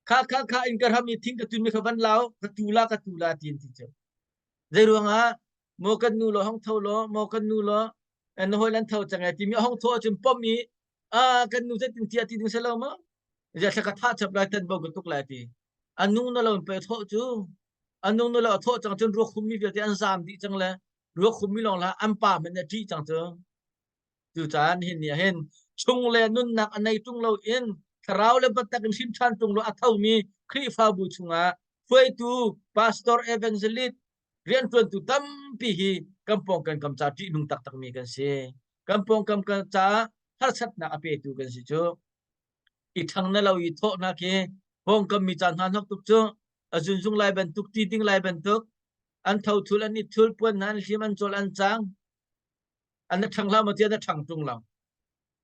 kha kha kha in ka ram i thing ka tun mi kha van lau ka tu la ka tu la ti an ti cu zei ruangah maw kan nu law hong tho law maw kan nu law na hawi lan tho cang e timi a hong tho ahcun pom i a kan nu zeitin tiah ti ding se lo ma zia thla ka thah chap lai tan bo ka tuk lai ti a nung na lo in pe thawh cu a nung na lo a thawh cang cun ruak khummi vialte an zaam dih cang le ruak khummi lawng la an pa man a ṭih cang cu Cucaah nihin ni ah hin chung le nunnak a nei ṭung loin thlarau le biatak in hrin ṭhan ṭung lo a thomi Khrihfabu chungah hruaitu pastor evangelist rianṭuantu tampi hi kan pawngkam kam ca ṭihnung taktakmi kan si. Kan pawngkam kan caah harsatnak a petu kan si cu. I ṭhang na lo i thawhnak hi pawngkam mi ca hna hnok tuk cu a zunzung lai bantuk ti ding lai bantuk an tho thul an i thul puan hna an hlim an cawl an cang an na ṭhang hlah maw tiah na ṭhang ṭung lo.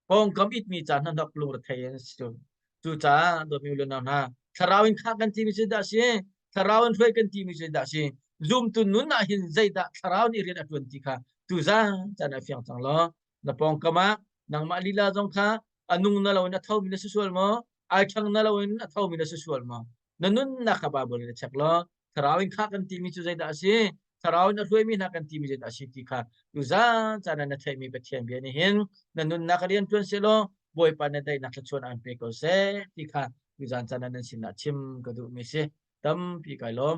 Pawngkam itmi ca hnahnok lungrethei an si cu. Cucaah dawtmi u le nau hna, thlarau in khah kan timi cu dah si? Thlarau in hruai kan timi cu dah si? Zumtu nun ah hin zeidah thlarau nih rian a ṭuan ti kha tuzan caan ah fiang cang law na pawngkam ah nangmah lila zong kha a nung na loin a thomi na si sual maw? Ai ṭhang na loin a thomi na si sual maw? Na nunnak kha Baibal in a check law thlarau in khah kan timi cu zeidah a si thlarau in a hruaimi hna kan timi zeidah a si ti kha tuzan caan ah na theihmi Pathian bia nih hin na nunnak rian ṭuan sehlaw Bawipa na daihnak thluachuah aan pe ko seh ti kha tuzan caan ah nan sinah chim ka duhmi si tampi kai lawm.